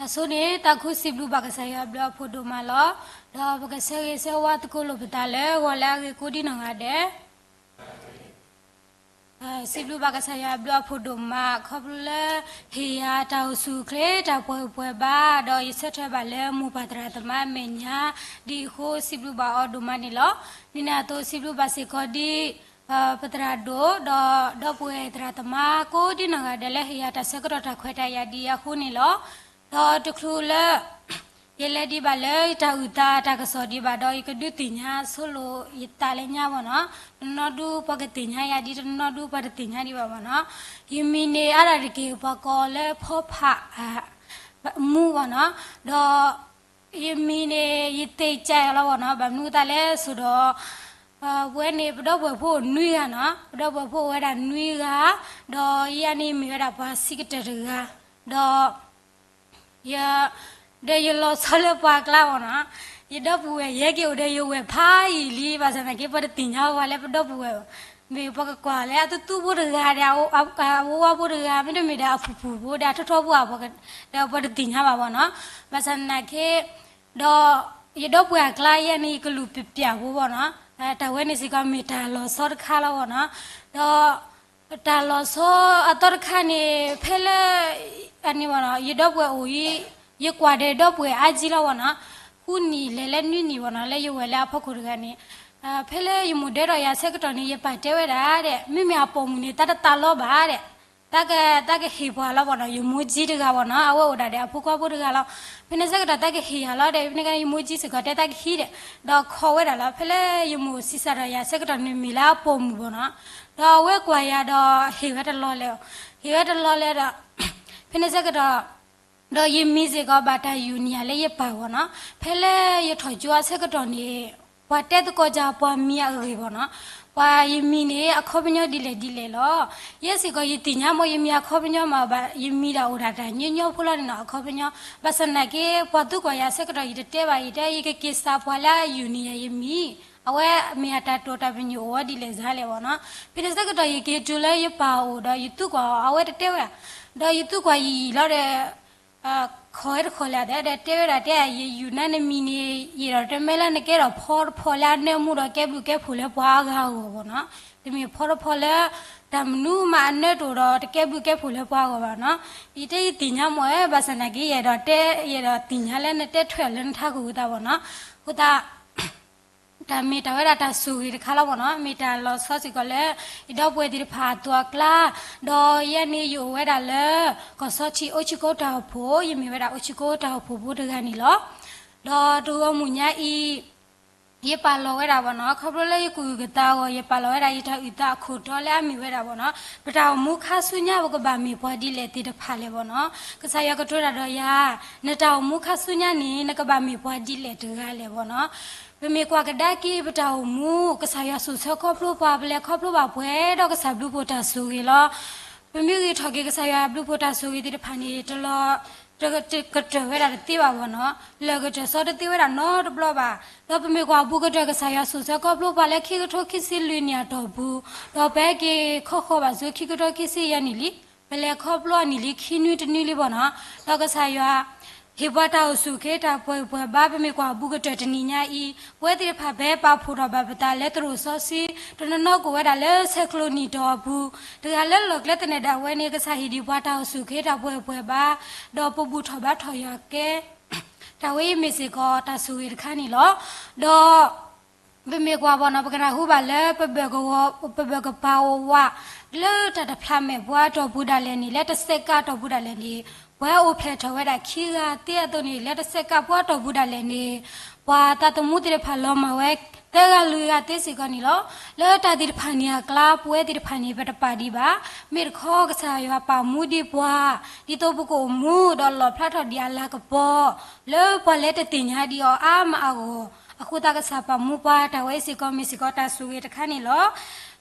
အဆိန့ၣ် တၢ်ခူစံးဘျုးဘၣ်ကစၢ်ယွၤအဘျုးအဖှိၣ်ဒိၣ်မးလီၤ. ဒီးပကဆၢဂ့ၤဆၢဝါသကိးလိာ်ပသးလၢဂီၤလၢအဂ့ၤကိးဒံနီၢ်ဂၤဒဲး စံးဘျုးဘၣ်ကစၢ်ယွၤအဘျုးအဖှိၣ်ဒိၣ်မး ခီဖျိလၢ ဟ့ၣ်ယၤတၢ်အိၣ်ဆူၣ်အိၣ်ချ့တၢ်ပှဲၤပှဲၤဘၣ် ဒီးယဆၢထၢၣ်ဘၣ်လၢမိၢ်ပၢ်သရၣ်သမါအမဲာ်ညါ ဒ်အဃိစံးဘျုးဘၣ်အီၤဒိၣ်မးန့ၣ်လီၤ. ဒ်န့ၣ်အသိးစံးဘျုးဘၣ်စ့ၢ်ကီးဒ် ပသရၣ်ဒိၣ် ဒီးဒီပုၢ်ဝဲၢ်သရၣ်သမါကိးဒံနီၢ်ဂၤဒဲးလၢဟ့ၣ်ယၤတၢ်ဆၢကတီၢ်တၢ်ခွဲးတၢ်ယာ်ဒ်အံၤအဃိန့ၣ်လီၤ. ဒီးတချုးလၢ ယလဲၤဒံးဘၣ်လၢတၢ်အုၣ်သးတၢ်ကစီၣ်ဒံးဘၣ်ဒီး ယကဒုးသ့ၣ်ညါဆိလိာ်ယသးလၢညါဘၣ်နီၤ. တနီၤဒုးပှၤကသ့ၣ်ညါယၤဒ် တနီၤဒုးပှၤတသ့ၣ်ညါဒံးဘၣ်ဘၣ်နီၤ. ယမံၤန့ၣ်အါဒၣ်တက့ၢ် ပှၤကိးလၢဖီဖး မူဘၣ်နီၤ. ဒီး ယမံၤန့ၣ် ယသ့ၣ်ညါယၤလီၤဘၣ်နီၤ. ဘၣ်မနုၤအသးလဲၣ်ဆိဒီး ပဝဲန့ၣ် ပဒီပုၢ်ဝဲၢ်ဖိအိၣ်နွံဂၤနီၤ. ပဒီပုၢ်ဝဲၢ်ဖိအိၣ်ဝဲဒၣ်နွံဂၤ, ဒီးယၤန့ၣ်မ့ၢ်ဝဲဒၣ်ပှၤဆံးကတၢၢ်တဂၤ, ဒီး ယ ဒီးယလီၤဆီလၢပှၤကျါဘၣ်နီၤ. ယဒီပုၢ်ဝဲၢ်ယဲက့ၤအိၣ်ဒီးယဝဲၢ်ဖးယံာ်လံ ဘၣ်ဆၣ်သနာ်က့ ပှၤတသ့ၣ်ညါဝဲလၢပဒီပုၢ်ဝဲၢ်ဘၣ်. မ့ၢ်ပှၤကကွၢ်လၢအသူသူဖိတဂၤဒီး အဝဲဝဲဖိတဂၤ မ့တမ့ၢ်ဒီးအဖုၣ်ဖုၣ်ဖိဒီးအထီထီဖိအဖိ ဒီးပှၤတသ့ၣ်ညါဘၣ်ဘၣ်နီၤ. ဘၣ်ဆၣ်သနာ်က့ ဒီးယဒီပုၢ်ဝဲၢ်အကျါယဲန့ၣ် ယကလူးပျၢ်ပျၢ်ဖိဘၣ်နီၤ. တၢ်ဝဲန့ၣ်စ့ၢ်ကီးမ့ၢ်တၢ်လီၤဆီတခါလီၤဘၣ်နီၤ. ဒီး တၢ်လီၤဆီအသီတခါန့ၣ် ဖဲလၢ အန့ၣ်ဘၣ်နီၤ ယဒီပုၢ်ဝဲၢ်အိၣ်အံၤ ယကွၢ်ဒီးယဒီပုၢ်ဝဲၢ်အါကံလီၤဘၣ်နီၤ. ဃုနံၣ်လဲၤလၢနွံနံၣ်ဘၣ်နီၤ လၢယဝဲၢ်လၢအဖီခိၣ်တဂၤန့ၣ် ဖဲလၢယမိၢ်ဒၢထီၣ်ယၤဆၢကတီၢ်န့ၣ် ယပၢ်တဲဝဲဒၣ်ဒီး မ့မ့ၢ်အပိာ်မုၣ်န့ၣ် တၢ်တသးလီဘၣ်ဒီး တၢ်က တၢ်ကဟ့ၣ်ပှၤလီၤဘၣ်နီၤ ယမိၢ်ကၠံတဂၤဘၣ်နီၤ အဝဲအိၣ်ဒၣ်ဒီးအဖိခွါဖိတဂၤလီၤ. ဖဲန့ၣ်ဆၢကတီၢ်တၢ်ကဟ့ၣ်ယၤလီၤဒီး ဖဲန့ၣ်ကယမိၢ်ကၠံစ့ၢ်ကီးတဲတၢ်ကဟံးဒီး ဒီးခိးဝဲဒၣ်လီၤ. ဖဲလၢယမိၢ်ဆံးစၢ်ဒီးယၤဆၢကတီၢ်န့ၣ်မ့ၢ်လၢအပိာ်မုၣ်ဘၣ်နီၤ ဒီးအဝဲကွၢ်ယၤဒီးဟ့ၣ်ဝဲတလီၤလဲၣ်, ဟ့ၣ်ဝဲတလီၤလဲၣ်ဒီး ဖဲန့ၣ်ဆၢကတီၢ် ဒီးယမံၤစ့ၢ်ကီးဘၣ်တၢ်ယူၢ်န့ၢ်ယၤလၢယပၢ်ဘၣ်နီၤ. ဖဲလၢယထီၣ်ကၠိအဆၢကတီၢ်န့ၣ် ပှၤတဲသကိးယၤပှၤမံၤအဂ့ၢ်ဘၣ်နီၤ. ပှၤယမံၤန့ၣ် အခီပညီဒ်လဲၣ်ဒ်လဲၣ်လီၤ. ယဲစ့ၢ်ကီးယသ့ၣ်ညါမ့ၢ်ယမံၤအခီပညီမးဘၣ် ယမံၤဒၣ်အိၣ်ဒၣ်တၢ်ညီညီဖိလီၤန့ၣ်နီၤ အခီပညီ. ဘၣ်ဆၣ်သနာ်က့ ပှၤသူကွၢ်ယၤဆၢကတီၢ် ယတတဲဘၣ် ယတဲ ယကက့ၤစးပှၤလၢအယူၢ်န့ၢ်ယၤယမံၤ အဝဲမ့ၢ်အတၢ်တိာ်တၢ်ပညိၣ်အိၣ်ဒ်လဲၣ်စ့ၢ်လဲၣ်ဘၣ်နီၤ. ဖဲန့ၣ်ဆၢကတီၢ်ယက့ၤတုၤလၢယပၢ်အအိၣ်ဒီးယသူကွၢ်အီၤ အဝဲတတဲဝဲဒၣ် ဒီးယသူကွၢ်ယံာ်ယံာ်လီၤဒီး ခိးဝဲတခိးလၢာ်ဒီး ဒီးတဲဝဲဒၣ်တဲ ယယူၢ်နၤနမံၤန့ၣ် ယအဲၣ်ဒိးတမ့ၢ်လၢနကဲထီၣ်ဖီတဖီလၢအနၢမူဒီးကဲဘျုးကဲဖှိၣ်လၢပှၤအါဂၤအဂီၢ်ဘၣ်နီၤ. တမ့ၢ်ဖီတဖီလၢ တၢ်မနုၤမးအနၢတအိၣ်ဒီးတကဲဘျုးကဲဖှိၣ်လၢပှၤအဂီၢ်ဘၣ်နီၤ. ယတဲယသ့ၣ်ညါမ့ၢ်ဧါ ဘၣ်ဆၣ်သနာ်က့ ယအဲၣ်ဒိးတဲ ယအဲၣ်ဒိးသ့ၣ်ညါလၢနတဲထွဲအီၤလၢနထးခိၣ်အဃိသတးဘၣ်နီၤ. အဃိသတး တၢ်မ့ၢ်တၢ်ဝဲဒၣ်တၢ်ဆိၣ်ဂ့ၤတခါလီၤဘၣ်နီၤ. မ့ၢ်တၢ်လီၤဆီစ့ၢ်ကီးလၢ ယဒီပုၢ်ဝဲၢ်သ့ၣ်တဖၣ်အသိးအကျါ, ဒီးယဲန့ၣ်ယအိၣ်ဝဲဒၣ်လၢ ကီၢ်စီထံးအိၣ်ဆံးကိတၢ်အိၣ်ဖှိၣ်, ယမ့ၢ်ဝဲဒၣ်အိၣ်ဆံးကိတၢ်အိၣ်ဖှိၣ်ဖိတဂၤန့ၣ်လီၤ. ဒီးတဂီၤမုၢ်ညါအံၤ ယပာ်လီၤဝဲဒၣ်ဘၣ်နီၤ, ခီဖျိလၢယကူၣ်ဂံၢ်သးဂီၤ ယပာ်လီၤဝဲဒၣ်ယတၢ်အုၣ်သးအခိၣ်တီလၢအမ့ၢ်ဝဲဒၣ်ဘၣ်နီၤ, ပတၢ်အိၣ်မူခါဆူညါပကဘၣ်မ့ၢ်ပှၤဒ်လဲၣ်သ့ၣ်တဖၣ်လဲၣ်ဘၣ်နီၤ. ကစၢ်ယွၤကတိၤတၢ်ဒီးယၤ, နတၢ်အိၣ်မူခါဆူညါန့ၣ် နကဘၣ်မ့ၢ်ပှၤဒ်လဲၣ်တဂၤလဲၣ်ဘၣ်နီၤ. ပမ့ၢ်ကွၢ်ကဒါက့ၤပတၢ်အိၣ်မူ ကစၢ်ယွၤစိာ်ဆၢခီဖျိပှၤ ပလဲၤခီဖျိဘၣ်ပှဲၤဒီးကစၢ်ဘျုးဖှိၣ်တၢ်ဆိၣ်ဂ့ၤလီၤ. ပမ့ၢ်ဂံၢ်ထီၣ်က့ၤကစၢ်ယွၤဘျုးဖှိၣ်တၢ်ဆိၣ်ဂ့ၤသ့ၣ်တဖၣ်န့ၣ် တလီၤ ကတၢၢ်ဝဲဒၣ်တသ့ဘၣ်ဘၣ်နီၤ, လၢာ်ကတၢၢ်စီတသ့ဝဲဒၣ်နီတဘျီဘၣ်. ဒီးပမ့ၢ်ကွၢ်ဘူးကတၢၢ်ကစၢ်ယွၤစိာ်ဆၢခီဖျိပှၤလၢခံကထိခံဆံလွံၢ်နံၣ်အတီၢ်ပူၤ, ဒီးပဟဲက့ၤခီဃီၤဘၣ်ဆူခံကထိခံဆံယဲၢ်နံၣ်လံ, ပလဲၤခီဖျိအနံၣ်လံခံနွံတနွံလံဘၣ်နီၤ. ဒီးကစၢ်ယွၤ ဟ့ၣ်ပှၤတၢ်အိၣ်ဆူၣ်အိၣ်ချ့တၢ်ပှဲၤပှဲၤဘၣ် ပမ့ၢ်ကွၢ်ဘူးကတၢၢ်တနံၤညါအံၤ, ပဝဲသ့ၣ်တဖၣ်ပဟဲပာ်ဖှိၣ်ထီၣ်ဘၣ်ပသးလၢသရိာ်စီဆှံ တနီၤနီၤကအိၣ်ဝဲဒၣ်လၢဆဲးကျိးနံၣ်တီၢ်အပူၤ, တဂၤလၢလီၢ်ကျဲသနၢၣ်ဒၣ်ဝဲန့ၣ် ကစၢ်ဟ့ၣ်ဒံးပှၤတၢ်အိၣ်ဆူၣ်အိၣ်ချ့တၢ်ပှဲၤပှဲၤဘၣ်, ဒီးပဘူၣ်ထီၣ်ဘါထီၣ်ယွၤကဲ တၢ်ဝဲအံၤမ့ၢ်စ့ၢ်ကီးတၢ်ဆိၣ်ဂ့ၤတခါန့ၣ်လီၤ. ဒီး ပမ့ၢ်ကွၢ်ဘၣ်နီၤ ပကနၢ်ဟူဘၣ်လၢ ပဘၢၣ်ကဝီၤ ပဘၢၣ်ကပၤအိၣ်ဝး လၢတၢ်တဖျးမဲာ်ပှၤအတီၢ်ပူၤဒၣ်လဲာ်န့ၣ် လၢတစဲးကးအတီၢ်ပူၤဒၣ်လဲာ်န့ၣ် ပှၤအိၣ်ဖျဲၣ်ထီၣ်ဝဲဒၣ်ခံဂၤသ့အသိးန့ၣ် လၢတစဲးကးပှၤအတီၢ်ပူၤဒၣ်လဲာ်န့ၣ် ပှၤသးသမူသ့ၣ်တဖၣ်လီၤမၢ်ဝဲ သၢဂၤလွံၢ်ဂၤသ့စ့ၢ်ကီးန့ၣ်လီၤ. လၢတၢ်သ့ၣ်တဖၣ်န့ၣ်အကျါ ပဝဲသ့ၣ်တဖၣ်န့ၣ် ပတပာ်ဒံးဘၣ်. မ့ၢ်တခီကစၢ်ယွၤပာ်မူဒံးပှၤ ဒ်သိးပကအိၣ်မူဒီးလီၣ်ဖျါထီၣ်ဒံးအလၤကပီၤ လၢပှၤလၢတသ့ၣ်ညါဒံးအီၤအါမးအဂီၢ်, အဃိသတးကစၢ်ပာ်မူပှၤ တၢ်ဝဲစ့ၢ်ကီးမ့ၢ်စ့ၢ်ကီးတၢ်ဆိၣ်ဂ့ၤတခါန့ၣ်လီၤ.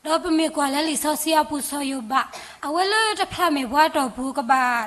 ဒီးပမ့ၢ်ကွၢ်လၢလံာ်စီဆှံအပူၤစီၤယိၤဘး အဝဲလၢတဖျးမဲာ်ပှၤအတီၢ်ပူၤကဘၣ်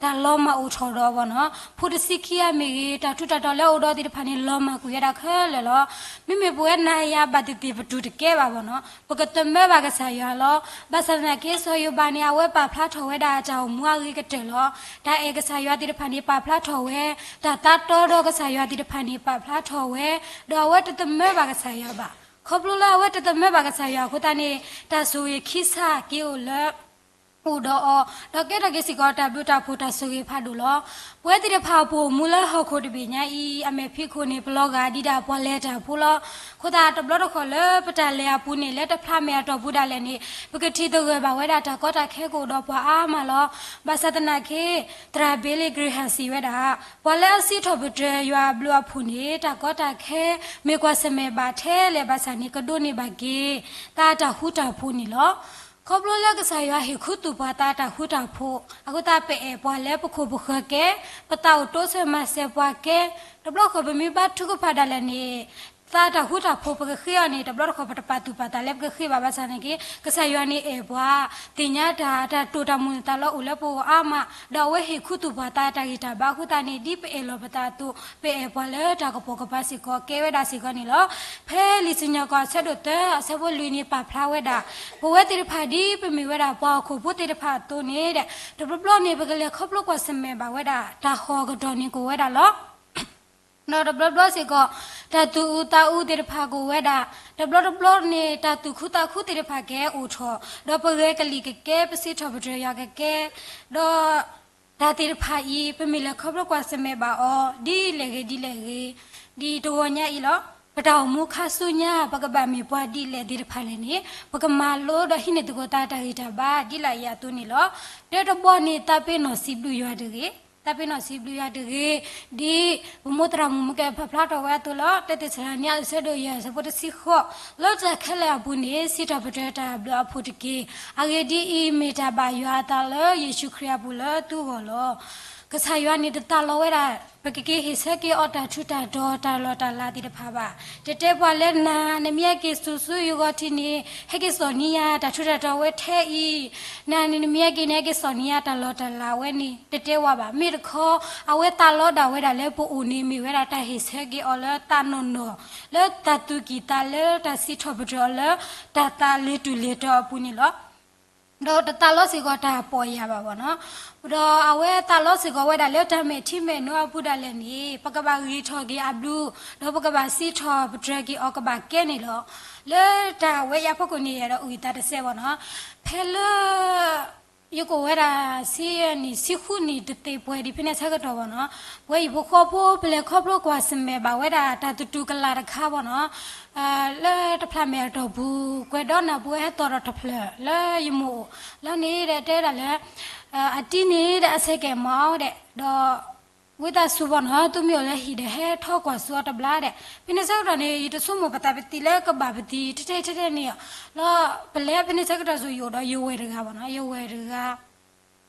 တၢ်လီၤမၢ်အိၣ်ထီၣ်ဒီးဘၣ်နီၤ, ဖိတဆံခံဂၤမ့ၢ်ဂ့ၤ, တၢ်ထူးတၢ်တီၤလၢအအိၣ်ဒီးသ့ၣ်တဖၣ်န့ၣ် လီၤမၢ်ကွံာ်ဝဲဒၣ်ခဲလၢာ်လီၤ. မ့မ့ၢ်ပဝဲနၤယၤဘၣ်သ့ၣ်သ့ၣ်ပတူၢ်တကဲဘၣ်ဘၣ်နီၤ, ပကသမၢဘၣ်ကစၢ်ယွၤလီၤ. ဘၣ်ဆၣ်သနာ်က့ စီၤယိၤဘးန့ၣ် အဝဲပာ်ဖျါထီၣ်ဝဲဒၣ်တၢ်အိၣ်မူအဂ့ၤကတၢၢ်လီၤ. တၢ်အဲၣ်ကစၢ်ယွၤသ့ၣ်တဖၣ်န့ၣ် ပာ်ဖျါထီၣ်ဝဲ, တၢ်သးတီဒီးကစၢ်ယွၤသ့ၣ်တဖၣ်န့ၣ် ပာ်ဖျါထီၣ်ဝဲ, ဒီးအဝဲတသမၢဘၣ်ကစၢ်ယွၤဘၣ်. ခီဖျိလၢအဝဲတသမၢဘၣ်ကစၢ်ယွၤအဃိသတးန့ၣ် တၢ်ဆိၣ်ဂ့ၤခံဆၢက့ၤအိၣ်လၢ အိၣ်ဒီးအီၤ, ဒီးကဲထီၣ်က့ၤစ့ၢ်ကီးတၢ်ဘျုးတၢ်ဖှိၣ်တၢ်ဆိၣ်ဂ့ၤဖးဒိၣ်လီၤ. ပဝဲသ့ၣ်တဖၣ်အပူၤအိၣ်မူလၢဟီၣ်ခိၣ်တဘ့ၣ်ညါအံၤ အမဲာ်ဖံးခိၣ်န့ၣ် ပလီၤဂာ်ဒ်ဒၣ်ပှၤလဲၤတၢ်ဖိလီၤ. အဃိသတးတဘျီတခီၣ်လၢပတၢ်လဲၤအပူၤန့ၣ် လၢတဖျါမဲာ်အတီၢ်ပူၤဒၣ်လဲာ်န့ၣ် ပကထံၣ်သဂၢၢ်ဘၣ်ဝဲဒၣ်တၢ်ကီတၢ်ခဲကအိၣ်ဒီးပှၤအါမးလီၤ. ဘၣ်ဆၣ်သနာ်က့ သရၣ် Billy Graham စံးဝဲဒၣ်, ပှၤလၢအစံးထီၣ်ပတြၢၤယွၤအဘျုးအဖှိၣ်န့ၣ် တၢ်ကီတၢ်ခဲ မ့ၢ်ကွၢ်ဆၢၣ်မဲာ်ဘၣ်ထဲလဲၣ်ဘၣ်ဆၣ်န့ၣ် ကဒိးန့ၢ်ဘၣ်က့ၤ သးတၢ်ဃူတၢ်ဖိးန့ၣ်လီၤ. ခီဖျိလၢကစၢ်ယွၤဟ့ၣ်ခူသူၣ်ပှၤသးတၢ်ဃူတၢ်ဖိး အဃိသတးပအဲၣ်ပှၤလၢပခိၣ်ပဃၢၤကဲ, ပသးအိၣ်တိစၢၤမၤစၢၤပှၤကဲ, တဘျီဃီပမ့ၢ်ဘါထုကဖၣ်ဒၣ်လဲာ်န့ၣ် သးတၢ်ဃူတၢ်ဖိးပကဃ့အီၤန့ၣ် တဘျီတခီၣ်ပတပာ်သူၣ်ပာ်သးလၢပကဃ့ဘၣ် ဘၣ်ဆၣ်သနာ်က့ ကစၢ်ယွၤန့ၣ်အဲၣ်ပှၤ, သ့ၣ်ညါတၢ် တၢ်တိာ်တၢ်မိၣ်သးလီအိၣ်လၢပဂီၢ်အါမး, ဒီးအဝဲဟ့ၣ်ခူသူၣ်ပှၤသးတၢ်ဂံၢ်တၢ်ဘါအဃိသတးန့ၣ် ဒ်ပအဲၣ်လီၤပသးအသိး ပအဲၣ်ပှၤလၢတၢ်ကပီၤကပၤစ့ၢ်ကီးကဲဝဲဒၣ်စ့ၢ်ကီးန့ၣ်လီၤ. ဖဲလံာ်စံၣ်ညီၣ်ကွီၢ်အဆၢဒိၣ်သၢအဆၢဖိလွံၢ်န့ၣ်ပာ်ဖျါဝဲဒၣ်, ပဝဲသ့ၣ်တဖၣ်ဒ်ပမ့ၢ်ဝဲဒၣ်ပှၤဟီၣ်ခိၣ်ဖိသ့ၣ်တဖၣ်အသိးန့ၣ်ဒီး တဘျီဘျီန့ၣ် ပကလဲၤခီဖျိကွၢ်ဆၢၣ်မဲာ်ဘၣ်ဝဲဒၣ် တၢ်ဟီၣ်ကတီၢ်န့ၣ်ကအိၣ်ဝဲဒၣ်လီၤ. ဒီးတဘျီဘျီစ့ၢ်ကီး တၢ်သူၣ်အုးသးအုးသ့ၣ်တဖၣ်ကအိၣ်ဝဲဒၣ်, တဘျီတဘျီန့ၣ် တၢ်သူၣ်ခုသးခုသ့ၣ်တဖၣ်ကအိၣ်ထီၣ်, ဒီးပဂဲၤကလံၣ်ကကဲ ပစံးထီၣ်ပတြၢၤယွၤကကဲ, ဒီးတၢ်သ့ၣ်တဖၣ်အံၤ ပမ့ၢ်လဲၤခီဖျိကွၢ်ဆၢၣ်မဲာ်ဘၣ်အီၤ ဒ်လဲၣ်ဂ့ၤဒ်လဲၣ်ဂ့ၤ, ဒ်တဂီၤညါအံၤလီၤ. ပတၢ်အိၣ်မူခါဆူညါ ပကဘၣ်မ့ၢ်ပှၤဒ်လဲၣ်သ့ၣ်တဖၣ်လဲၣ်န့ၣ် ပကမၤလိဒီးဟံးန့ၢ်သကိးသးတၢ်ဂံၢ်တၢ်ဘါဒ်လၢအယၤအသိးန့ၣ်လီၤ. တၢတဘီန့ၣ် သးပ့ၤနီၣ်စံးဘျုးယွၤတဂ့ၤ, သးပ့ၤနီၣ်စံးဘျုးယွၤတဂ့ၤ, ဒ်ပမိၢ်သရၣ်မုၣ်မုၢ်ကဲပာ်ဖျါထီၣ်ဝဲအသိးလီၤ. တၢသ့းစၤလနံအဆၢဒိၣ်ယဲၢ်အဆၢဖိတဆံဃိး, လၢတၢ်ခဲလၢာ်အပူၤန့ၣ် စံးထီၣ်ပတြၢၤတၢ်ဘျုးအဖှိၣ်တက့ၢ်. အဂ့ၢ်ဒ်အံၤ, မ့ၢ်တၢ်ဘၣ်ယွၤအသးလၢယ့ၣ်ၡူးခရံာ်အပူၤလၢသုဂီၢ်လီၤ. ကစၢ်ယွၤန့ၣ်တသးလီဝဲဒၣ် ပကက့ၤဟ့ၣ်ဆၢက့ၤအီၤတၢ်ထူးတၢ်တီၤတၢ်လီၢ်တၢ်လၤသ့ၣ်တဖၣ်ဘၣ်. တတဲပှၤလၢနၤ နမ့ၢ်ဟဲက့ၤစိာ်ဆူယဂီၢ်ထံးန့ၣ် ဟဲက့ၤစိာ်န့ၢ်ယၤ တၢ်ထူးတၢ်တီၤဝဲထဲအံၤ, နၤန့ၣ်နမ့ၢ်ဟဲက့ၤန့ၣ် ဟဲက့ၤစိာ်န့ၢ်ယၤတၢ်လီၢ်တၢ်လၤဝဲန့ၣ် တတဲဝဲဘၣ်. မ့ၢ်တခီ အဝဲသးလီဒၣ်ဝဲဒၣ်လၢပအိၣ်န့ၣ် မ့ၢ်ဝဲဒၣ်တၢ်ဟ့ၣ်ဆၢက့ၤအီၤလၢသးနီၢ်နီၢ်, လၢတၢ်သူၣ်ကံၢ်သးလဲ လၢတၢ်စံးထီၣ်ပတြၢၤအီၤလၢ တၢ်သးလ့ၤတူၢ်လ့ၤတီၤအပူၤန့ၣ်လီၤ. ဒီးတသးလီစ့ၢ်ကီးတၢ်ပီၢ်ယၢ်ဘၣ်ဘၣ်နီၤ. ဒီးအဝဲသးလီစ့ၢ်ကီးဝဲဒၣ်လၢတၢ်မဲာ်ထံမဲာ်နိအပူၤဒၣ်လဲာ်န့ၣ် ပကဘၣ်ဂံၢ်ထီၣ်က့ၤအဘျုး, ဒီးပကဘၣ်စံးထီၣ်ပတြၢၤက့ၤအီၤကဘၣ်ကဲန့ၣ်လီၤ. လၢတၢ်ဝဲအံၤအဖီခိၣ်န့ၣ် ယအဲၣ်ဒိးအုၣ်အသးတစဲးဘၣ်နီၤ. ဖဲလၢ ယကအိၣ်ဝဲဒၣ် ဆံနံၣ် ဆံဃုနံၣ်တသ့ၣ်ပှဲၤဒံးဖဲန့ၣ်ဆၢကတီၢ်ဘၣ်နီၤ, ပဝဲဟံၣ်ဖိဃီဖိ ပလဲၤခီဖျိကွၢ်ဆၢၣ်မဲာ်ဘၣ်ဝဲဒၣ် တၢ်သတူၢ်ကလာ်တခါဘၣ်နီၤ, လၢတဖျၢၣ်မဲာ်အတီၢ်ပူၤ ကွဲးဒီးနၢ်ပူၤဝဲဟဲသီၣ်ဒီးတဖျၢၣ် လၢယမိၢ်အိၣ်လီၤန့ၣ်ဒီး တဲဝဲဒၣ်လၢ အတံၤန့ၣ်ဒီးအဆဲးကဲးမီၤဒီး ဒီး ဝံသးစူၤဘၣ်နီၤ သုမ့ၢ်အိၣ်လၢဟံၣ်ဒီး ဟဲထီၣ်ကွၢ်ဆူအီၤတဘျီဒီး ဖဲန့ၣ်ဆၢကတီၢ်န့ၣ် ယတဆိကမိၣ်ပသးပသံလၢကဘၣ်ပသံ ထဲထဲထဲထဲန့ၣ်လီၤ. ပလဲၤဖဲန့ၣ်ဆၢကတီၢ်ဆိ ယအိၣ်ဒီးယဝဲၢ်တဂၤဘၣ်နီၤ, ယဝဲၢ်တဂၤ